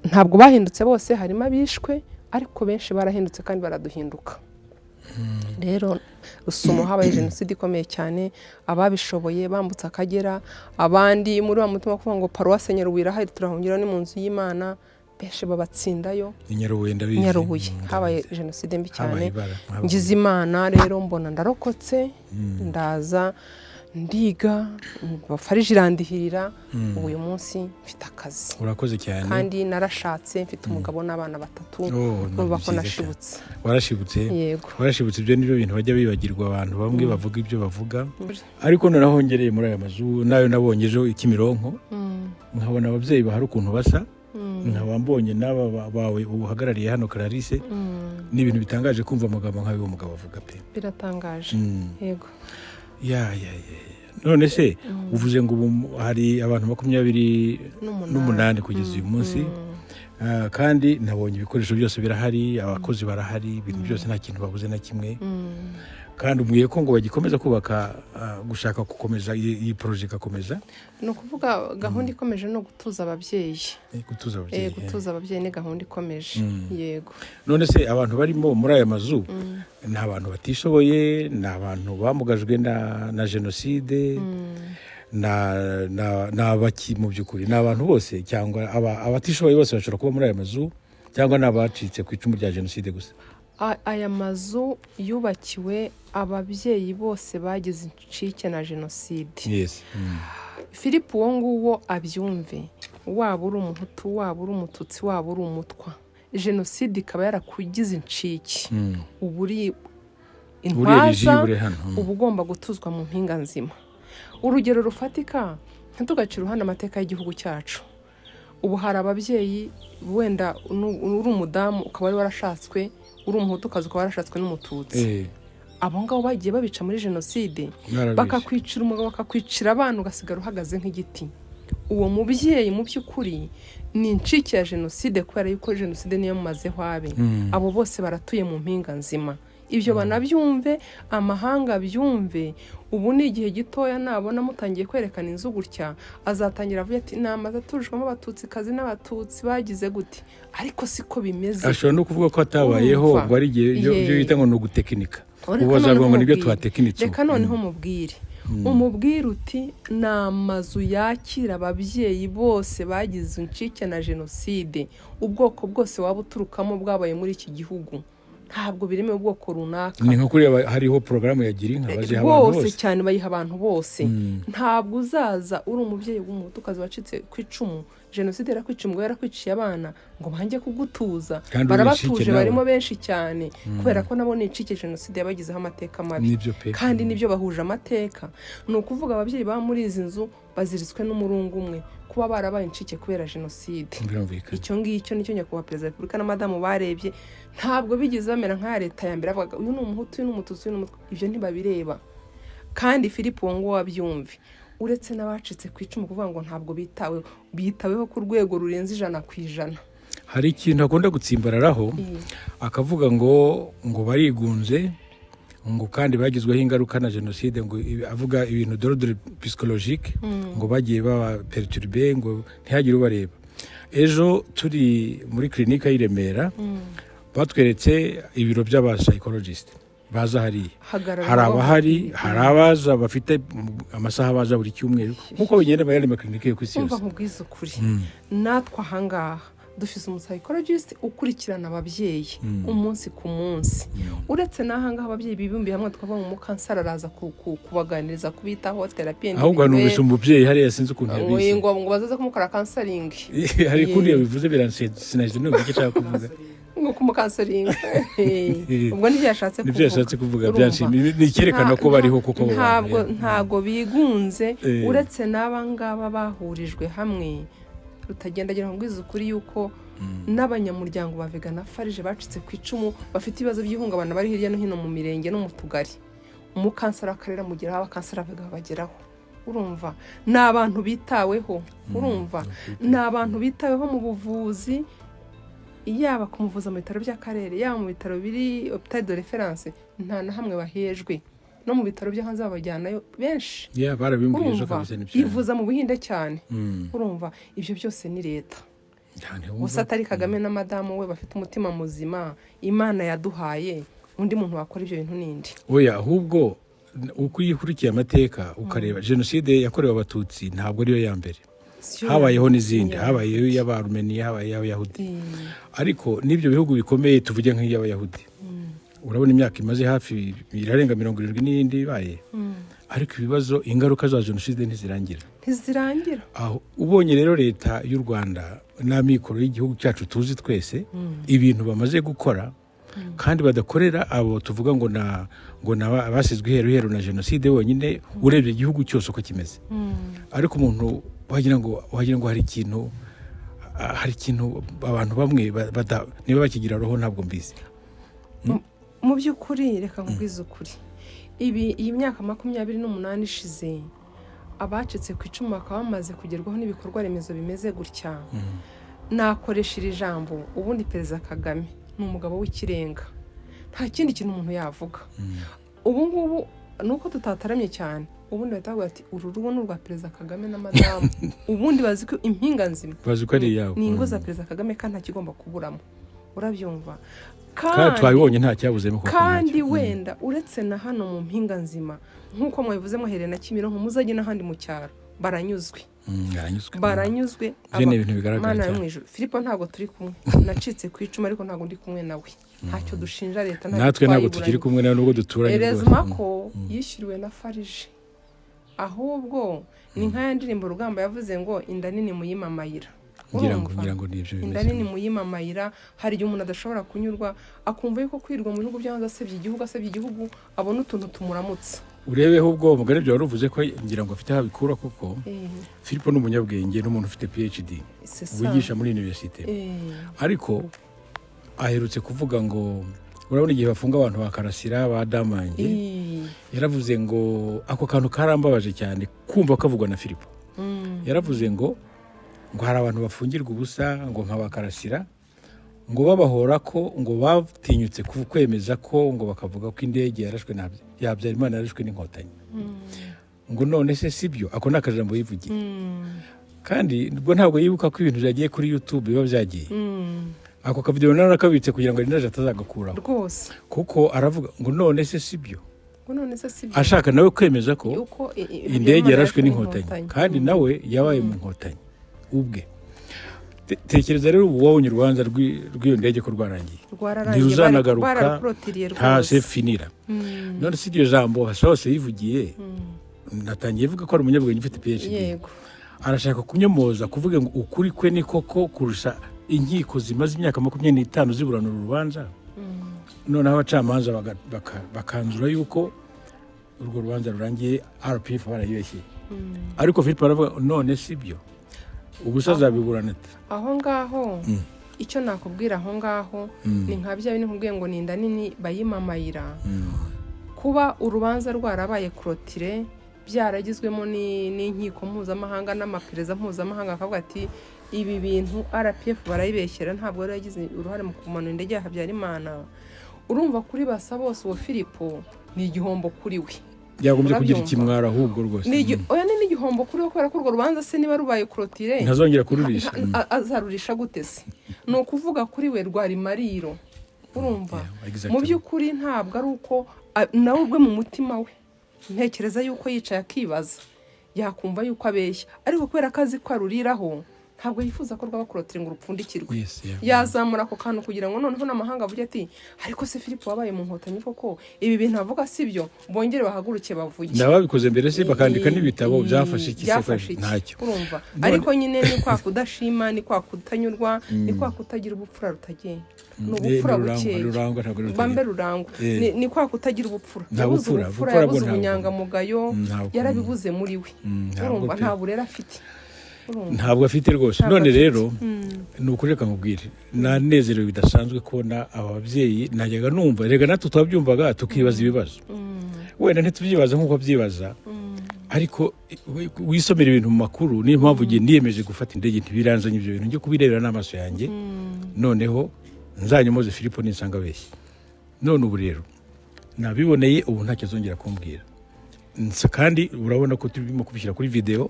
Ntabwo bahindutse bose, harimo abishwe, ariko benshi barahindutse kandi baraduhinduka. Rero Rusumo habaye jenoside ikomeye cyane. Ababishoboye bambutse Akagera, abandi muri wa mutima wo kuvuga ngo paruwase Nyarubuye irahari, turahungira ni mu nzu y'Imana, benshi babatsindayo. Ni Nyarubuye, ndabizi. Nyarubuye. Ndabizi. Habaye jenoside mbi cyane. Habaye ibara, habaye. Ngize Imana rero mbona ndarokotse, ndaza ndiga, FARG irandihirira. Ubu uyu munsi mfite akazi. Urakoze cyane. Kandi narashatse, mfite umugabo n'abana batatu. Oh, ni Urumva ko byiza cyane. nashibutse. Warashibutse. Yego. Warashibutse. Ibyo nibyo bintu bajya bibagirwa, abantu bamwe bavuga ibyo bavuga. Ariko noneho ngereye muri aya mazu nayo nabonye ejo i Kimironko, nkabona ababyeyi bahari ukuntu basa, nkaba mbonye n'aba bawe uhagarariye hano, Clarisse, ni ibintu bitangaje kumva amagambo nk'ayo uwo mugabo avuga pe. Biratangaje. Yego. Ya ya ya ya. None se uvuze ngo ubu hari abantu makumyabiri n'umunani. N'umunani kugeza uyu munsi. Kandi nabonye ibikoresho byose birahari, abakozi barahari, ibintu byose, nta kintu babuze na kimwe. Kandi umbwiye ko ngo bagikomeza kubaka, gushaka gukomeza iyi projet igakomeza. Ni ukuvuga gahunda ikomeje ni ugutuza ababyeyi. Gutuza ababyeyi. Gutuza ababyeyi ni gahunda ikomeje, yego. None se abantu barimo muri aya mazu ni abantu batishoboye, ni abantu bamugajwe na jenoside, na ni abaki mu by'ukuri? Ni abantu bose, cyangwa abatishoboye bose bashobora kuba muri aya mazu, cyangwa ni abacitse ku icumu rya jenoside gusa? Aya mazu yubakiwe ababyeyi bose bagize incike na jenoside. Philip, uwo nguwo abyumve, waba uri Umuhutu, waba uri Umututsi, waba uri Umutwa, jenoside ikaba yarakugize incike, uba uri Uri Intwaza eligible hano. Uba ugomba gutuzwa mu Mpinga Nzima. Urugero rufatika, ntitugacire uruhande amateka y'igihugu cyacu. Ubu hari ababyeyi, wenda uri umudamu ukaba wari warashatswe, uri Umuhutukazi ukaba warashatswe n'Umututsi, abo ngabo bagiye babica muri jenoside. Barabishe. Bakakwicira umugabo, bakakwicira abana, ugasigara uhagaze nk'igiti. Uwo mubyeyi mu by'ukuri ni incike ya jenoside, kubera yuko jenoside niyo mumazeho abe. Abo bose baratuye mu Mpinga Nzima. Ibyo banabyumve, amahanga abyumve. Ubu ni igihe gitoya, nabona mutangiye kwerekana inzu gutya, azatangira avuga ati: "Ni amazu atujwemo Abatutsikazi n'Abatutsi bagize gute?" Ariko siko bimeze. Ashobora no kuvuga ko atabayeho. Urumva? Ngo ari igihe ibyo bita ngo ni ugutekinika. Reka Ubu bazavuga ngo noneho nibyo mubwire. twatekinitse ubu. Reka noneho mubwire, umubwire uti: "Ni amazu yakira ababyeyi bose bagize incike na jenoside, ubwoko bwose waba uturukamo bwabaye muri iki gihugu. Ntabwo biremewe ubwoko runaka." Ni nka kuriya hariho porogaramu ya Gira Inka, baziha abantu Bose bose. cyane, bayiha abantu bose. Ntabwo uzaza uri umubyeyi w'Umuhutukazi wacitse ku icumu, jenoside yarakwica umugore, yarakwiciye abana, ngo bange kugutuza. Kandi uri Barabatuje. incike nawe. Barimo benshi cyane, kubera ko nabo ni incike, jenoside yabagizeho amateka mabi. Nibyo pe. Kandi nibyo, bahuje amateka. Ni ukuvuga ababyeyi baba muri izi nzu baziritswe n'umurungu umwe, kuba barabaye incike kubera jenoside. Birumvikana. Icyo ngicyo nicyo nyakubahwa perezida wa repubulika na madamu barebye. Ntabwo bigeze bamera nk'aya leta ya mbere bavugaga: "Uyu ni Umuhutu, uyu ni Umututsi, uyu ni Umutwa." Ibyo ntibabireba. Kandi Philip, uwo nguwo wabyumve, uretse n'abacitse ku icumu, kuvuga ngo ntabwo bitaweho, bitaweho ku rwego rurenze 100%. Hari ikintu akunda gutsimbararaho, akavuga ngo barigunze, ngo kandi bagizweho ingaruka na jenoside, ngo avuga ibintu d'ordre psychologique, ngo bagiye baba perturbé, ngo ntihagire ubareba. Ejo turi muri clinique y'i Remera, batweretse ibiro by'aba psychologist baza hariya. Hagarara. Hari abahari, hari abaza bafite amasaha baza buri cyumweru, nk'uko bigenda mu yandi makilinike yo ku isi Umva yose. nkubwize ukuri, natwe ahangaha dufite umupsychologist ukurikirana ababyeyi umunsi ku munsi. Uretse n'ahangaha ababyeyi bibumbiye hamwe, twavuga ngo umukanseri araza kubaganiriza, kubitaho, thérapie. Ahubwo hanumvise umubyeyi hariya, sinzi ukuntu ngo yabizi. ngo bazaze kumukora counseling. Hari ukundi yabivuze, biranse, sinahise numva icyo ashaka kuvuga. Ngo kumucounselinga, ubwo nibyo yashatse. Nibyo yashatse kuvuga. Urumva? Byanshimiye, ni icyerekana ko bariho kuko abo bantu, Ntabwo yeah. ntabwo bigunze. Uretse n'aba ngaba bahurijwe hamwe, rutagendagira ngo ukuri yuko n'abanyamuryango ba Vega na FARG bacitse ku icumu bafite ibibazo by'ihungabana bari hirya no hino mu mirenge no mu tugari, umukanseri w'akarere amugeraho, abakanseri Avega babageraho. Urumva, ni abantu bitaweho. Urumva, ni abantu bitaweho mu buvuzi, yaba kumuvuza mu bitaro by'akarere, yaba mu bitaro biri hôpital de référence, nta na hamwe bahejwe. No mu bitaro byo hanze babajyanayo benshi. Yeah, barabimbwiye ejo. Urumva, Kabisa nibyo. yivuza mu Buhinde cyane. Urumva, ibyo byose ni leta. Cyane, wumva. Gusa atari Kagame na madamu we bafite umutima muzima Imana yaduhaye, undi muntu wakora ibyo bintu n'indi? Oya, ahubwo uko iyo ukurikiye amateka ukareba jenoside yakorewe Abatutsi, ntabwo ariyo ya mbere. Habayeho n'izindi, habayeho iy'Abarumeniya, habayeho iy'Abayahudi. Ariko n'ibyo bihugu bikomeye, tuvuge nk'iy'Abayahudi, urabona imyaka imaze hafi irarenga 70 n'iyindi ibaye, ariko ibibazo, ingaruka za jenoside ntizirangira. Ntizirangira. Aho ubonye rero leta y'u Rwanda n'amikoro y'igihugu cyacu tuzi twese, ibintu bamaze gukora kandi badakorera abo tuvuga ngo na basizwe iheru heru na jenoside bonyine, urebye igihugu cyose uko kimeze, ariko umuntu wagira ngo hari ikintu abantu bamwe niba bakigira roho, ntabwo mbizi. Mu by'ukuri, reka nkubwize ukuri, ibi iyi myaka 28 ishize, abacitse ku icumu bakaba bamaze kugerwaho n'ibikorwa remezo bimeze gutya, nakoresha iri jambo: ubundi Perezida Kagame ni umugabo w'ikirenga, nta kindi kintu umuntu yavuga. Ubu ngubu ni uko tutataramye cyane, ubundi bahita bavuga ati: "Uru rugo ni urwa Perezida Kagame na madamu." Ubundi bazi ko Impinga Nzima Bazi ko ari iyabo. ni ingo za Perezida Kagame, kandi nta kigomba kuburamo, urabyumva? Kandi twabibonye, nta cyabuzemo koko. Kandi Ntacyo. wenda uretse na hano mu Mpinga Nzima, nk'uko mwabivuze muhereye na Kimironko, muzajye n'ahandi mu cyaro, baranyuzwe. Baranyuzwe. Baranyuzwe. Ibyo ni ibintu bigaragara Mana yo cyane. mu ijuru, Filipo, ntabwo turi kumwe, nacitse ku icumu, ariko ntabwo ndi kumwe nawe. Ntacyo dushinja leta, ntacyo Natwe ntabwo twayiburanye. tukiri kumwe nawe nubwo duturanye rwose. Erezima ko yishyuriwe na FARG. Ahubwo ni nka ya ndirimbo Rugamba yavuze ngo: "Inda nini muyimamayira." Ngira ngo Urumva? Ngira ngo ni ibyo Inda bimeze. nini muyimamayira. Hari igihe umuntu adashobora kunyurwa, akumva yuko kwirirwa mu bihugu byo hanze asebya igihugu abona utuntu tumuramutsa. Urebeho ubwo mugari byo wari uvuze ko ngira ngo afite aho abikura, kuko Filipo ni umunyabwenge n'umuntu ufite PhD, C'est ça. wigisha muri université. Ariko aherutse kuvuga ngo urabona igihe bafunga abantu ba Karasira, ba Damange, yaravuze ngo ako kantu karambabaje cyane kumva kavugwa na Filipo. Yaravuze ngo hari abantu bafungirwa ubusa, ngo nka ba Karasira, ngo babahora ko ngo batinyutse kwemeza ko ngo bakavuga ko indege yarashwe na ya Habyarimana yarashwe n'Inkotanyi, ngo none se sibyo? Ako ni akajambo yivugiye, kandi ubwo ntabwo yibuka ko ibintu byagiye kuri YouTube, biba byagiye. Ako kavidewo narakabitse kugira ngo Rinaje atazagakuraho. Rwose. Kuko aravuga ngo none se sibyo? Ngo none se sibyo? Ashaka nawe kwemeza ko yuko indege Habyarimana yarashwe n'Inkotanyi, kandi nawe yabaye mu Nkotanyi ubwe. Tekereza rero ubu wabonye urubanza rw'iyo ndege ko rwarangiye. Rwararangiye. Ntiruzanagaruka. Bararukorotiriye nta rwose. Sefinira. None si iryo jambo hose yivugiye? Natangiye ivuga ko ari umunyabwenge ufite PhD. Arashaka kunyomoza, kuvuga ngo ukuri kwe ni koko kurusha inkiko zimaze imyaka 25 ziburana uru rubanza. Noneho abacamanza bakanzura yuko urwo rubanza rurangiye, RPF barayibeshyeye. Ariko Philip aravuga none si byo? Ubu se azabiburana ate? Aho ngaho, icyo nakubwira aho ngaho ni nka bya bindi nkubwiye ngo ni inda nini bayimamayira. Kuba urubanza rwarabaye clôturé, byaragizwemo n'inkiko mpuzamahanga n'amaperereza mpuzamahanga, akavuga ati ibi bintu RPF barayibeshyera, ntabwo yari yagize uruhare mu kumanura indege ya Habyarimana. Urumva kuri basa bose, uwo Filipo ni igihombo kuri we. Yagombye kugira Urabyumva? ikimwaro ahubwo rwose. Oya, ni n'igihombo kuri we, kubera ko urwo rubanza se niba rubaye clôturé, Ntazongera kururisha. Azarurisha gute se? Ni ukuvuga kuri we rwari mariro, urumva? Yeah, exactly. Mu by'ukuri ntabwo ari uko nawe ubwe mu mutima we ntekereza yuko yicaye akibaza, yakumva yuko abeshya, ariko kubera ko azi ko aruriraho, ntabwo yifuza ko rwaba clôturé ngo rupfundikirwe. Yazamura ako kantu kugira ngo noneho n'amahanga avuge ati ariko se Philip wabaye mu Nkotanyi koko ibi bintu avuga si byo? Bongere bahaguruke bavuge. N'ababikoze mbere se bakandika n'ibitabo, byafashe iki se? Byafashe iki? Ntacyo. Urumva, ariko nyine ni kwa kudashima, ni kwa kutanyurwa, ni kwa kutagira ubupfura rutagenda, ni ubupfura Rurangwa, bukeya. Rurangwa, ntabwo ari Bambe Rutagira. Rurangwa. Ni kwa kutagira ubupfura. Nta Yabuze bupfura, ubupfura, ubupfura bwo yabuze ntabwo. ubunyangamugayo, Ntabwo. yarabibuze muri we. Ntabwo Urumva, pe. nta burere afite. Urumva? Ntabwo afite rwose. Ntabwo None afite. rero ni ukuri, reka nkubwire, nanezerewe bidasanzwe kubona aba babyeyi. Najyaga numva, reka natwe twabyumvaga tukibaza ibibazo, wenda ntitubyibaza nk'uko abyibaza, ariko wisomera ibintu mu makuru. Niyo mpamvu igihe niyemeje gufata indege, ntibiranzanye ibyo bintu, njye kubirebera n'amaso yanjye, noneho nzanyomoze Filipo ninsanga abeshya. None ubu rero nabiboneye, ubu ntacyo azongera kumbwira. Kandi urabona ko turimo kubishyira kuri videwo.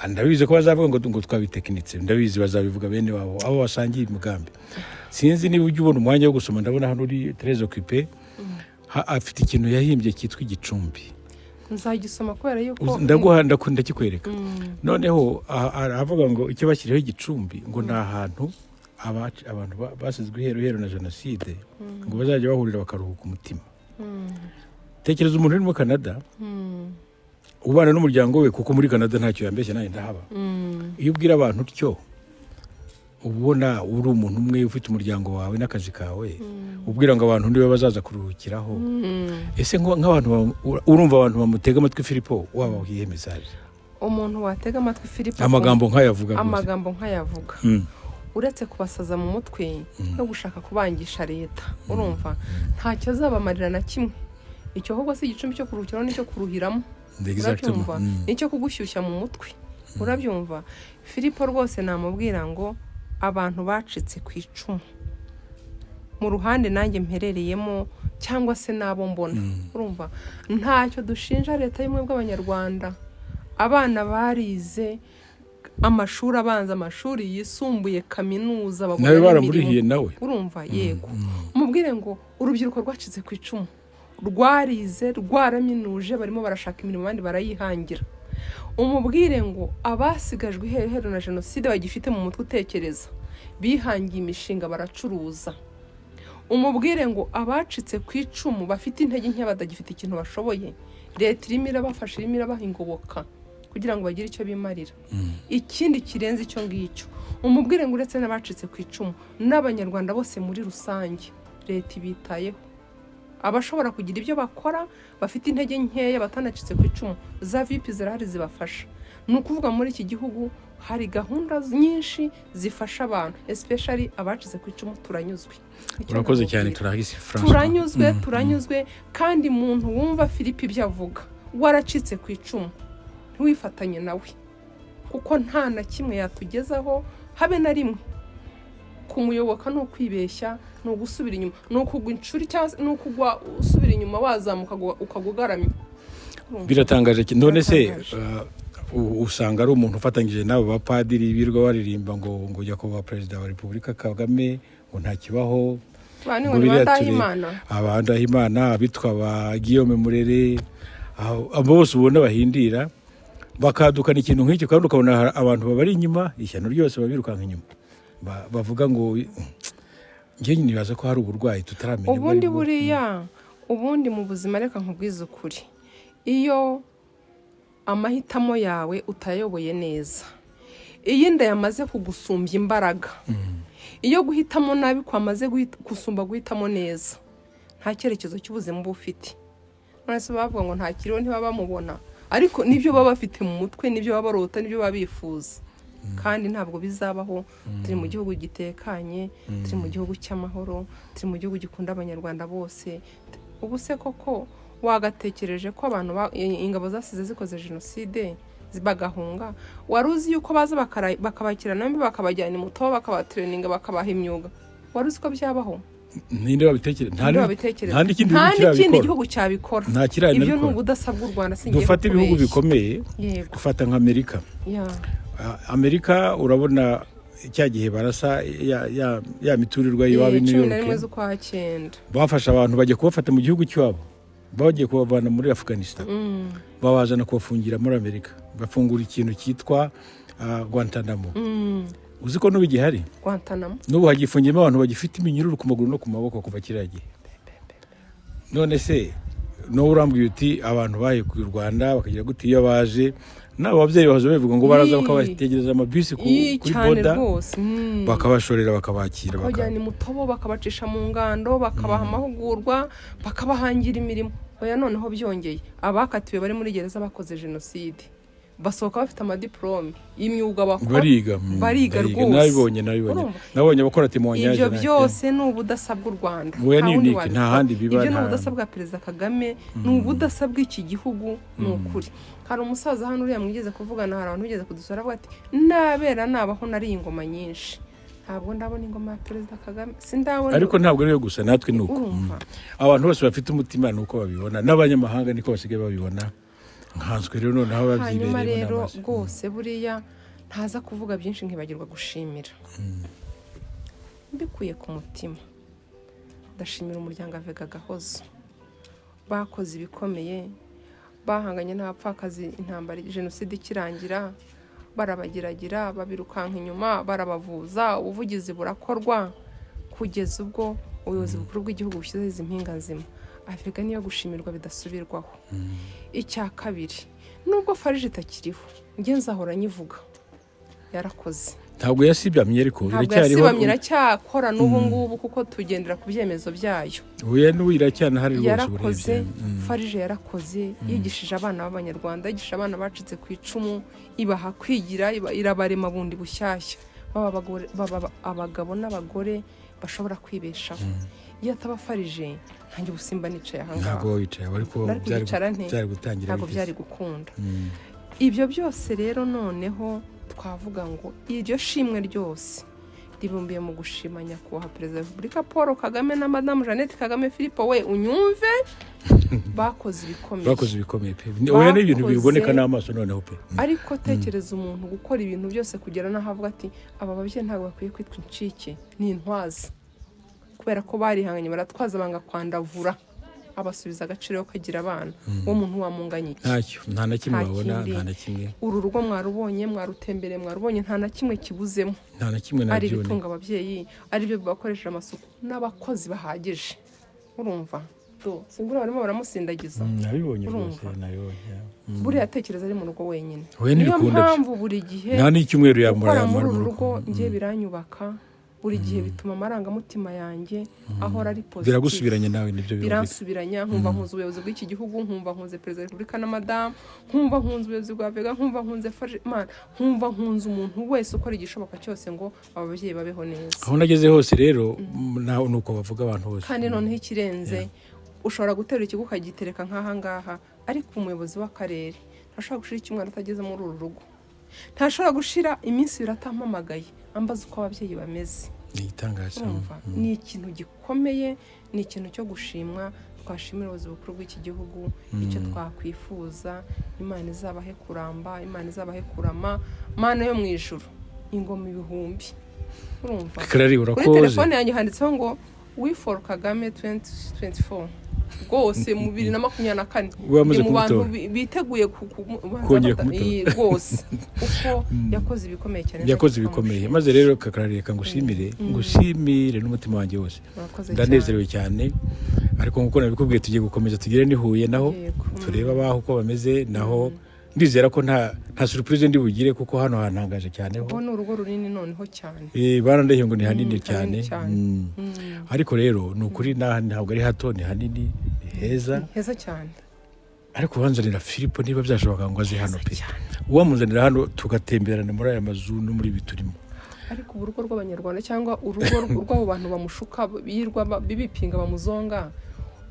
Ndabizi ko bazavuga ngo twabitekinitse, ndabizi bazabivuga bene wabo, abo basangiye imigambi. Sinzi niba ujya ubona umwanya wo gusoma, ndabona hano uri très occupé. Afite ikintu yahimbye cyitwa Igicumbi. Nzagisoma kubera yuko Ndaguha, ndakikwereka. Noneho aravuga ngo icyo bashyiriyeho Igicumbi ngo ni ahantu abantu basizwe iheruheru na jenoside ngo bazajya bahurira bakaruhuka umutima. Tekereza umuntu uri muri Canada ubana n'umuryango we, kuko muri Canada ntacyo yambeshya, nanjye ndahaba. Iyo ubwira abantu utyo, uba ubona uri umuntu umwe ufite umuryango wawe n'akazi kawe, ubwira ngo abantu niwe bazaza kuruhukiraho. Ese nk'abantu urumva abantu bamutega amatwi, Filipo, waba iyihe message? Umuntu watega amatwi Filipo, Amagambo nk'ayavuga rwose. Amagambo nk'ayavuga, uretse kubasaza mu mutwe no gushaka kubangisha leta, urumva ntacyo azabamarira na kimwe. Icyo ahubwo si igicumbi cyo kuruhukiraho, nicyo kuruhiramo. Exactement. Urabyumva? Nicyo kugushyushya mu mutwe, urabyumva? Filipo rwose namubwira ngo abantu bacitse ku icumu mu ruhande nanjye mperereyemo cyangwa se n'abo mbona, urumva ntacyo dushinja Leta y'Ubumwe bw'Abanyarwanda. Abana barize amashuri abanza, amashuri yisumbuye, kaminuza, babona Nawe n'imirimo. Baramurihiye nawe. Urumva, yego, umubwire ngo urubyiruko rwacitse ku icumu rwarize, rwaraminuje, barimo barashaka imirimo, abandi barayihangira. Umubwire ngo abasigajwe iheruheru na jenoside bagifite mu mutwe utekereza, bihangiye imishinga, baracuruza. Umubwire ngo abacitse ku icumu bafite intege nke, badagifite ikintu bashoboye, leta irimo irabafasha, irimo irabaha ingoboka kugira ngo Kugira ngo bagire icyo bimarira. Ikindi kirenze icyo ngicyo, umubwire ngo uretse n'abacitse ku icumu, n'Abanyarwanda bose muri rusange, leta ibitayeho. Abashobora kugira ibyo bakora, bafite intege nkeya, batanacitse ku icumu, za VUP zirahari zibafasha. Ni ukuvuga muri iki gihugu hari gahunda nyinshi zifasha abantu, especially abacitse ku icumu. Turanyuzwe. Icyo Urakoze cyane. namubwira. Turahisi Francois. Turanyuzwe, turanyuzwe. Kandi muntu wumva Philippe ibyo avuga, waracitse ku icumu, ntiwifatanye nawe, kuko nta na kimwe yatugezaho, habe na rimwe. Kumuyoboka ni ukwibeshya, ni ugusubira inyuma, ni ukugwa inshuri, cyangwa se ni ukugwa usubira inyuma, wazamuka ukagwa ugaramye. Biratangaje none se Biratangaje. Usanga ari umuntu ufatanyije n'abo bapadiri birirwa baririmba ngo nyakubahwa Perezida wa Repubulika Kagame ngo ntakibaho. Ba ni ngo ngo ni biriya ba Ndahimana. Aba Ndahimana, abitwa ba Guillaume Murere, abo bose ubona bahindira bakadukana ikintu nk'icyo, kandi ukabona hari abantu babari inyuma, ishyano ryose babirukanka inyuma. Bavuga ngo njye nibaza ko hari uburwayi tutaramenya ubwo Ubundi ari bwo. Buriya ubundi mu buzima, reka nkubwize ukuri, iyo amahitamo yawe utayoboye neza, iyo inda yamaze kugusumbya imbaraga, iyo guhitamo nabi kwamaze gusumba guhitamo neza, nta cyerekezo cy'ubuzima uba ufite. None se bavuga ngo ntakiriho, ntibaba bamubona, ariko nibyo baba bafite mu mutwe, nibyo baba barota, nibyo baba bifuza, kandi ntabwo bizabaho. Turi mu gihugu gitekanye, turi mu gihugu cy'amahoro, turi mu gihugu gikunda Abanyarwanda bose. Ubu se koko wagatekereje ko abantu ingabo zasize zikoze jenoside bagahunga, wari uzi yuko baza bakabakirana yombi, bakabajyana i Mutobo, bakabatraininga, bakabaha imyuga? Wari uzi ko byabaho? Ninde wabitekereza? Nta Ninde wabitekereza? Nta n'ikindi Nta gihugu n'ikindi kirabikora. gihugu cyabikora. Nta kirabikora. Ibyo ni ubudasa bw'u Rwanda, singiye Dufate ibihugu kukubeshya. bikomeye. Gufata nka Amerika. Amerika, urabona cya gihe barasa ya miturirwa y'iwabo i New Cumi na York, rimwe z'ukwa cyenda. Bafashe abantu bajya kubafata mu gihugu cy'iwabo, bagiye kubavana muri Afghanistan, babazana kubafungira muri Amerika, bafungura ikintu cyitwa Guantanamo. Uzi ko n'ubu igihari? Guantanamo. N'ubu hagifungiyemo abantu bagifite iminyururu ku maguru no ku maboko kuva kiriya gihe. None se n'ubu urambwiye uti abantu bahekuye u Rwanda bakagira gute, iyo baje n'abo babyeyi bahoze babivuga ngo baraza bakabategereza amabisi kuri Cyane border, rwose. bakabashorera, bakabakira, Bakabajyana i Mutobo, bakabacisha mu ngando, bakabaha amahugurwa, bakabahangira imirimo. Oya, noneho byongeye, abakatiwe bari muri gereza bakoze jenoside basohoka bafite amadiporome y'imyuga bakora. Bariga, Bariga rwose. Nabibonye. Urumva? Nabonye abakora témoignage. Ibyo byose ni ubudasa bw'u Rwanda. Oya, Nta ni wundi unique, wabikora. nta handi biba, Ibyo ni ubudasa bwa Perezida Kagame, ni ubudasa bw'iki gihugu, ni ukuri. Hari umusaza hano uriya mwigeze kuvugana, hari abantu bigeze kudusura, avuga ati nabera nabaho nariye ingoma nyinshi, ntabwo ndabona ingoma ya Perezida Kagame, sindabona. Ariko ntabwo ariyo gusa, natwe ni uko. Urumva? Abantu bose bafite umutima ni uko babibona, n'abanyamahanga niko basigaye babibona, nkanswe rero noneho Hanyuma babyibereyemo rero n'amaso. rwose buriya ntaza kuvuga byinshi nkibagirwa gushimira mbikuye ku mutima. Ndashimira umuryango Avega Gahozo, bakoze ibikomeye, bahanganye n'abapfakazi intambara jenoside ikirangira, barabageragira, babirukanka inyuma, barabavuza, ubuvugizi burakorwa kugeza ubwo ubuyobozi bukuru bw'igihugu bushyizeho izi mpinga nzima. Afurika niyo gushimirwa bidasubirwaho. Icya kabiri, nubwo FARG itakiriho, njye nzahora nyivuga, yarakoze. Ntabwo yasibamye ariko. Ntabwo iracyariho. yasibamye, iracyakora n'ubu ngubu, kuko tugendera ku byemezo byayo. Oya, n'ubu iracyanahari rwose. Yarakoze. Urebye. FARG yarakoze, yigishije abana b'Abanyarwanda, yigishije abana bacitse ku icumu, ibaha kwigira, irabarema bundi bushyashya, baba abagabo n'abagore bashobora kwibeshaho. Iyo ataba FARG, ntange ubusimba nicaye aha ngaha. Ntabwo wicaye ariko. Nari Byari kwicara nte? byari gutangira Ntabwo bigeze. byari gukunda. Ibyo byose rero, noneho twavuga ngo iryo shimwe ryose ribumbiye mu gushima Nyakubahwa Perezida wa Repubulika Paul Kagame na Madamu Jeannette Kagame. Filipo we, unyumve, bakoze ibikomeye. Bakoze ibikomeye pe. Oya, ni ibintu biboneka n'amaso noneho pe. Ariko tekereza umuntu gukora ibintu byose kugera n'aho avuga ati aba babyeyi ntabwo bakwiye kwitwa incike, ni intwaza, kubera ko barihanganye, baratwaza, banga kwandavura, abasubiza agaciro kagira abana. Uwo muntu wamunganya iki? Ntacyo, nta na kimwe Nta wabona. kindi. Nta na kimwe. Uru rugo mwarubonye, mwarutembereye, mwarubonye, nta na kimwe kibuzemo. Nta na kimwe. Ari Nabyone. ibitunga ababyeyi, ari byo bibakoresha amasuku n'abakozi bahagije, urumva. Do simbura barimo baramusindagiza. Nabibonye rwose. Urumva? Nabibonye. Buriya atekereza ari mu rugo wenyine. Oya, Niyo ntibikunda byo. mpamvu buri gihe Nta n'icyumweru yamara gukora muri yamara uru mu rugo rugo. njye biranyubaka. Buri gihe bituma amarangamutima yanjye ahora ari positive. Biragusubiranya nawe, nibyo birumvikana. Biransubiranya, nkumva nkunze ubuyobozi bw'iki gihugu, nkumva nkunze Perezida wa Repubulika na madamu, nkumva nkunze ubuyobozi bwa Vega, nkumva nkunze Faje Imana, nkumva nkunze umuntu wese ukora igishoboka cyose ngo aba babyeyi babeho neza. Aho nageze hose rero, naho ni uko bavuga abantu bose. Kandi noneho ikirenze, ushobora guterura ikigo ukagitereka nk'aha ngaha, ariko umuyobozi w'akarere ntashobora gushira icyumweru atageze muri uru rugo, ntashobora gushira iminsi 2 atampamagaye ambaza uko ababyeyi bameze. Ni igitangaza. Urumva, ni ikintu gikomeye, ni ikintu cyo gushimwa. Twashimira ubuyobozi bukuru bw'iki gihugu. Icyo twakwifuza, Imana izabahe kuramba, Imana izabahe kurama, Mana yo mu ijuru, ingoma ibihumbi. Urumva, Clary, kuri urakoze. telefone yanjye handitseho ngo "We for Kagame 2024" rwose, mu 2024 Wamaze ndi mu bantu kumutora. biteguye Kongera kumutora. Rwose kuko yakoze ibikomeye cyane. Yakoze ibikomeye. Maze rero Clary, reka ngushimire, ngushimire n'umutima wanjye wose. Murakoze. Ndanezerewe cyane, ariko nk'uko nabikubwiye, tugiye gukomeza tugere n'i Huye naho, turebe abaho uko bameze. Naho ndizera ko nta surprise ndi bugire, kuko hano hantangaje cyane ho. Ubu ni urugo runini noneho cyane. Barandeye ngo ni hanini Hanini cyane. cyane. Ariko rero ni ukuri ntabwo ari hato, ni hanini, ni heza. Heza cyane. Ariko ubanzanira Filipo niba byashoboka ngo aze hano pe. Cyane. Uwamuzanira hano tugatemberana muri aya mazu no muri ibi turimo. Ariko ubu urugo rw'Abanyarwanda cyangwa urugo rw'abo bantu bamushuka birirwa bibipinga bamuzonga,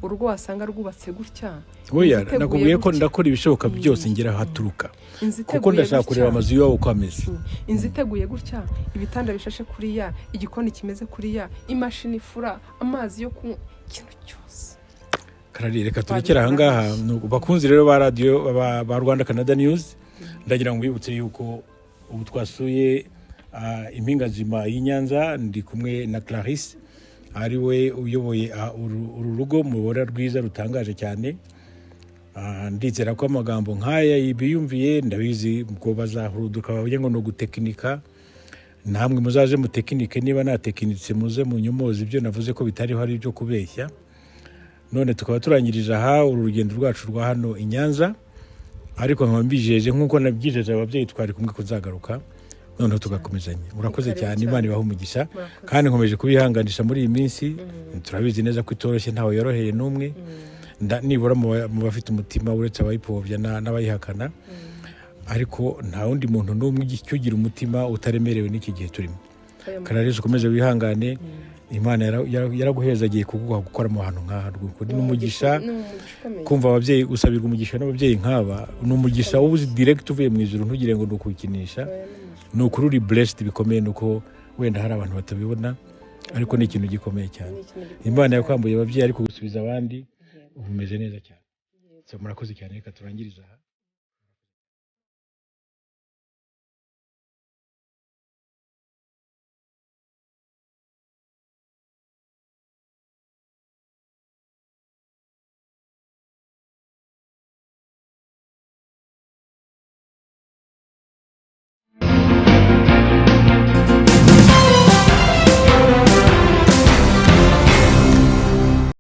urugo wasanga rwubatse gutya, Oya, inzu iteguye nakubwiye ko gutya. ndakora ibishoboka byose ngera aho aturuka, Inzu kuko iteguye ndashaka gutya. kureba amazu y'iwabo uko ameze. Inzu iteguye gutya, ibitanda bishashe kuriya, igikoni kimeze kuriya, imashini ifura, amazi yo kunywa, ikintu cyose. Karari, reka turekere ahangaha. Bakunzi rero ba radiyo ba Rwanda Canada News, ndagira ngo mbibutse yuko ubu twasuye Impingazima y'i Nyanza. Ndi kumwe na Clarisse, ari we uyoboye uru rugo mubona rwiza rutangaje cyane. Ndizera ko amagambo nk'aya biyumviye, ndabizi ngo bazahuruduka bavuge ngo ni ugutekinika. Namwe muzaze mutekinike, niba natekinitse muze munyomoze ibyo navuze ko bitariho, ari ibyo kubeshya. None tukaba turangirije aha uru rugendo rwacu rwa hano i Nyanza, ariko nkaba mbijeje nk'uko nabyijeje ababyeyi twari kumwe ko nzagaruka noneho tugakomezanya. Urakoze Karibu cyane. Cyane. Imana ibahe umugisha. Murakoze. Kandi nkomeje kubihanganisha muri iyi minsi. Turabizi neza ko itoroshye, ntawe yoroheye n'umwe. Nibura mu bafite umutima, uretse abayipfobya n'abayihakana, ariko nta wundi muntu n'umwe ugira umutima utaremerewe n'iki gihe turimo. Clarisse, ukomeze wihangane. Imana yaraguhezagiye kuguha gukora mu hantu nk'aha rw'ukuri ni umugisha. Ni umugisha ukomeye. Kumva ababyeyi, usabirwa umugisha n'ababyeyi nk'aba, ni umugisha uba uzi direct uvuye mu ijuru. Ntugire ngo ni ukuwukinisha, ni ukuri uri blessed bikomeye. Ni uko wenda hari abantu batabibona, ariko ni ikintu gikomeye cyane. Ni ikintu gikomeye Imana cyane. yakwambuye ababyeyi ariko gusubiza abandi, ubu umeze neza cyane. So, murakoze cyane, reka turangirize aha.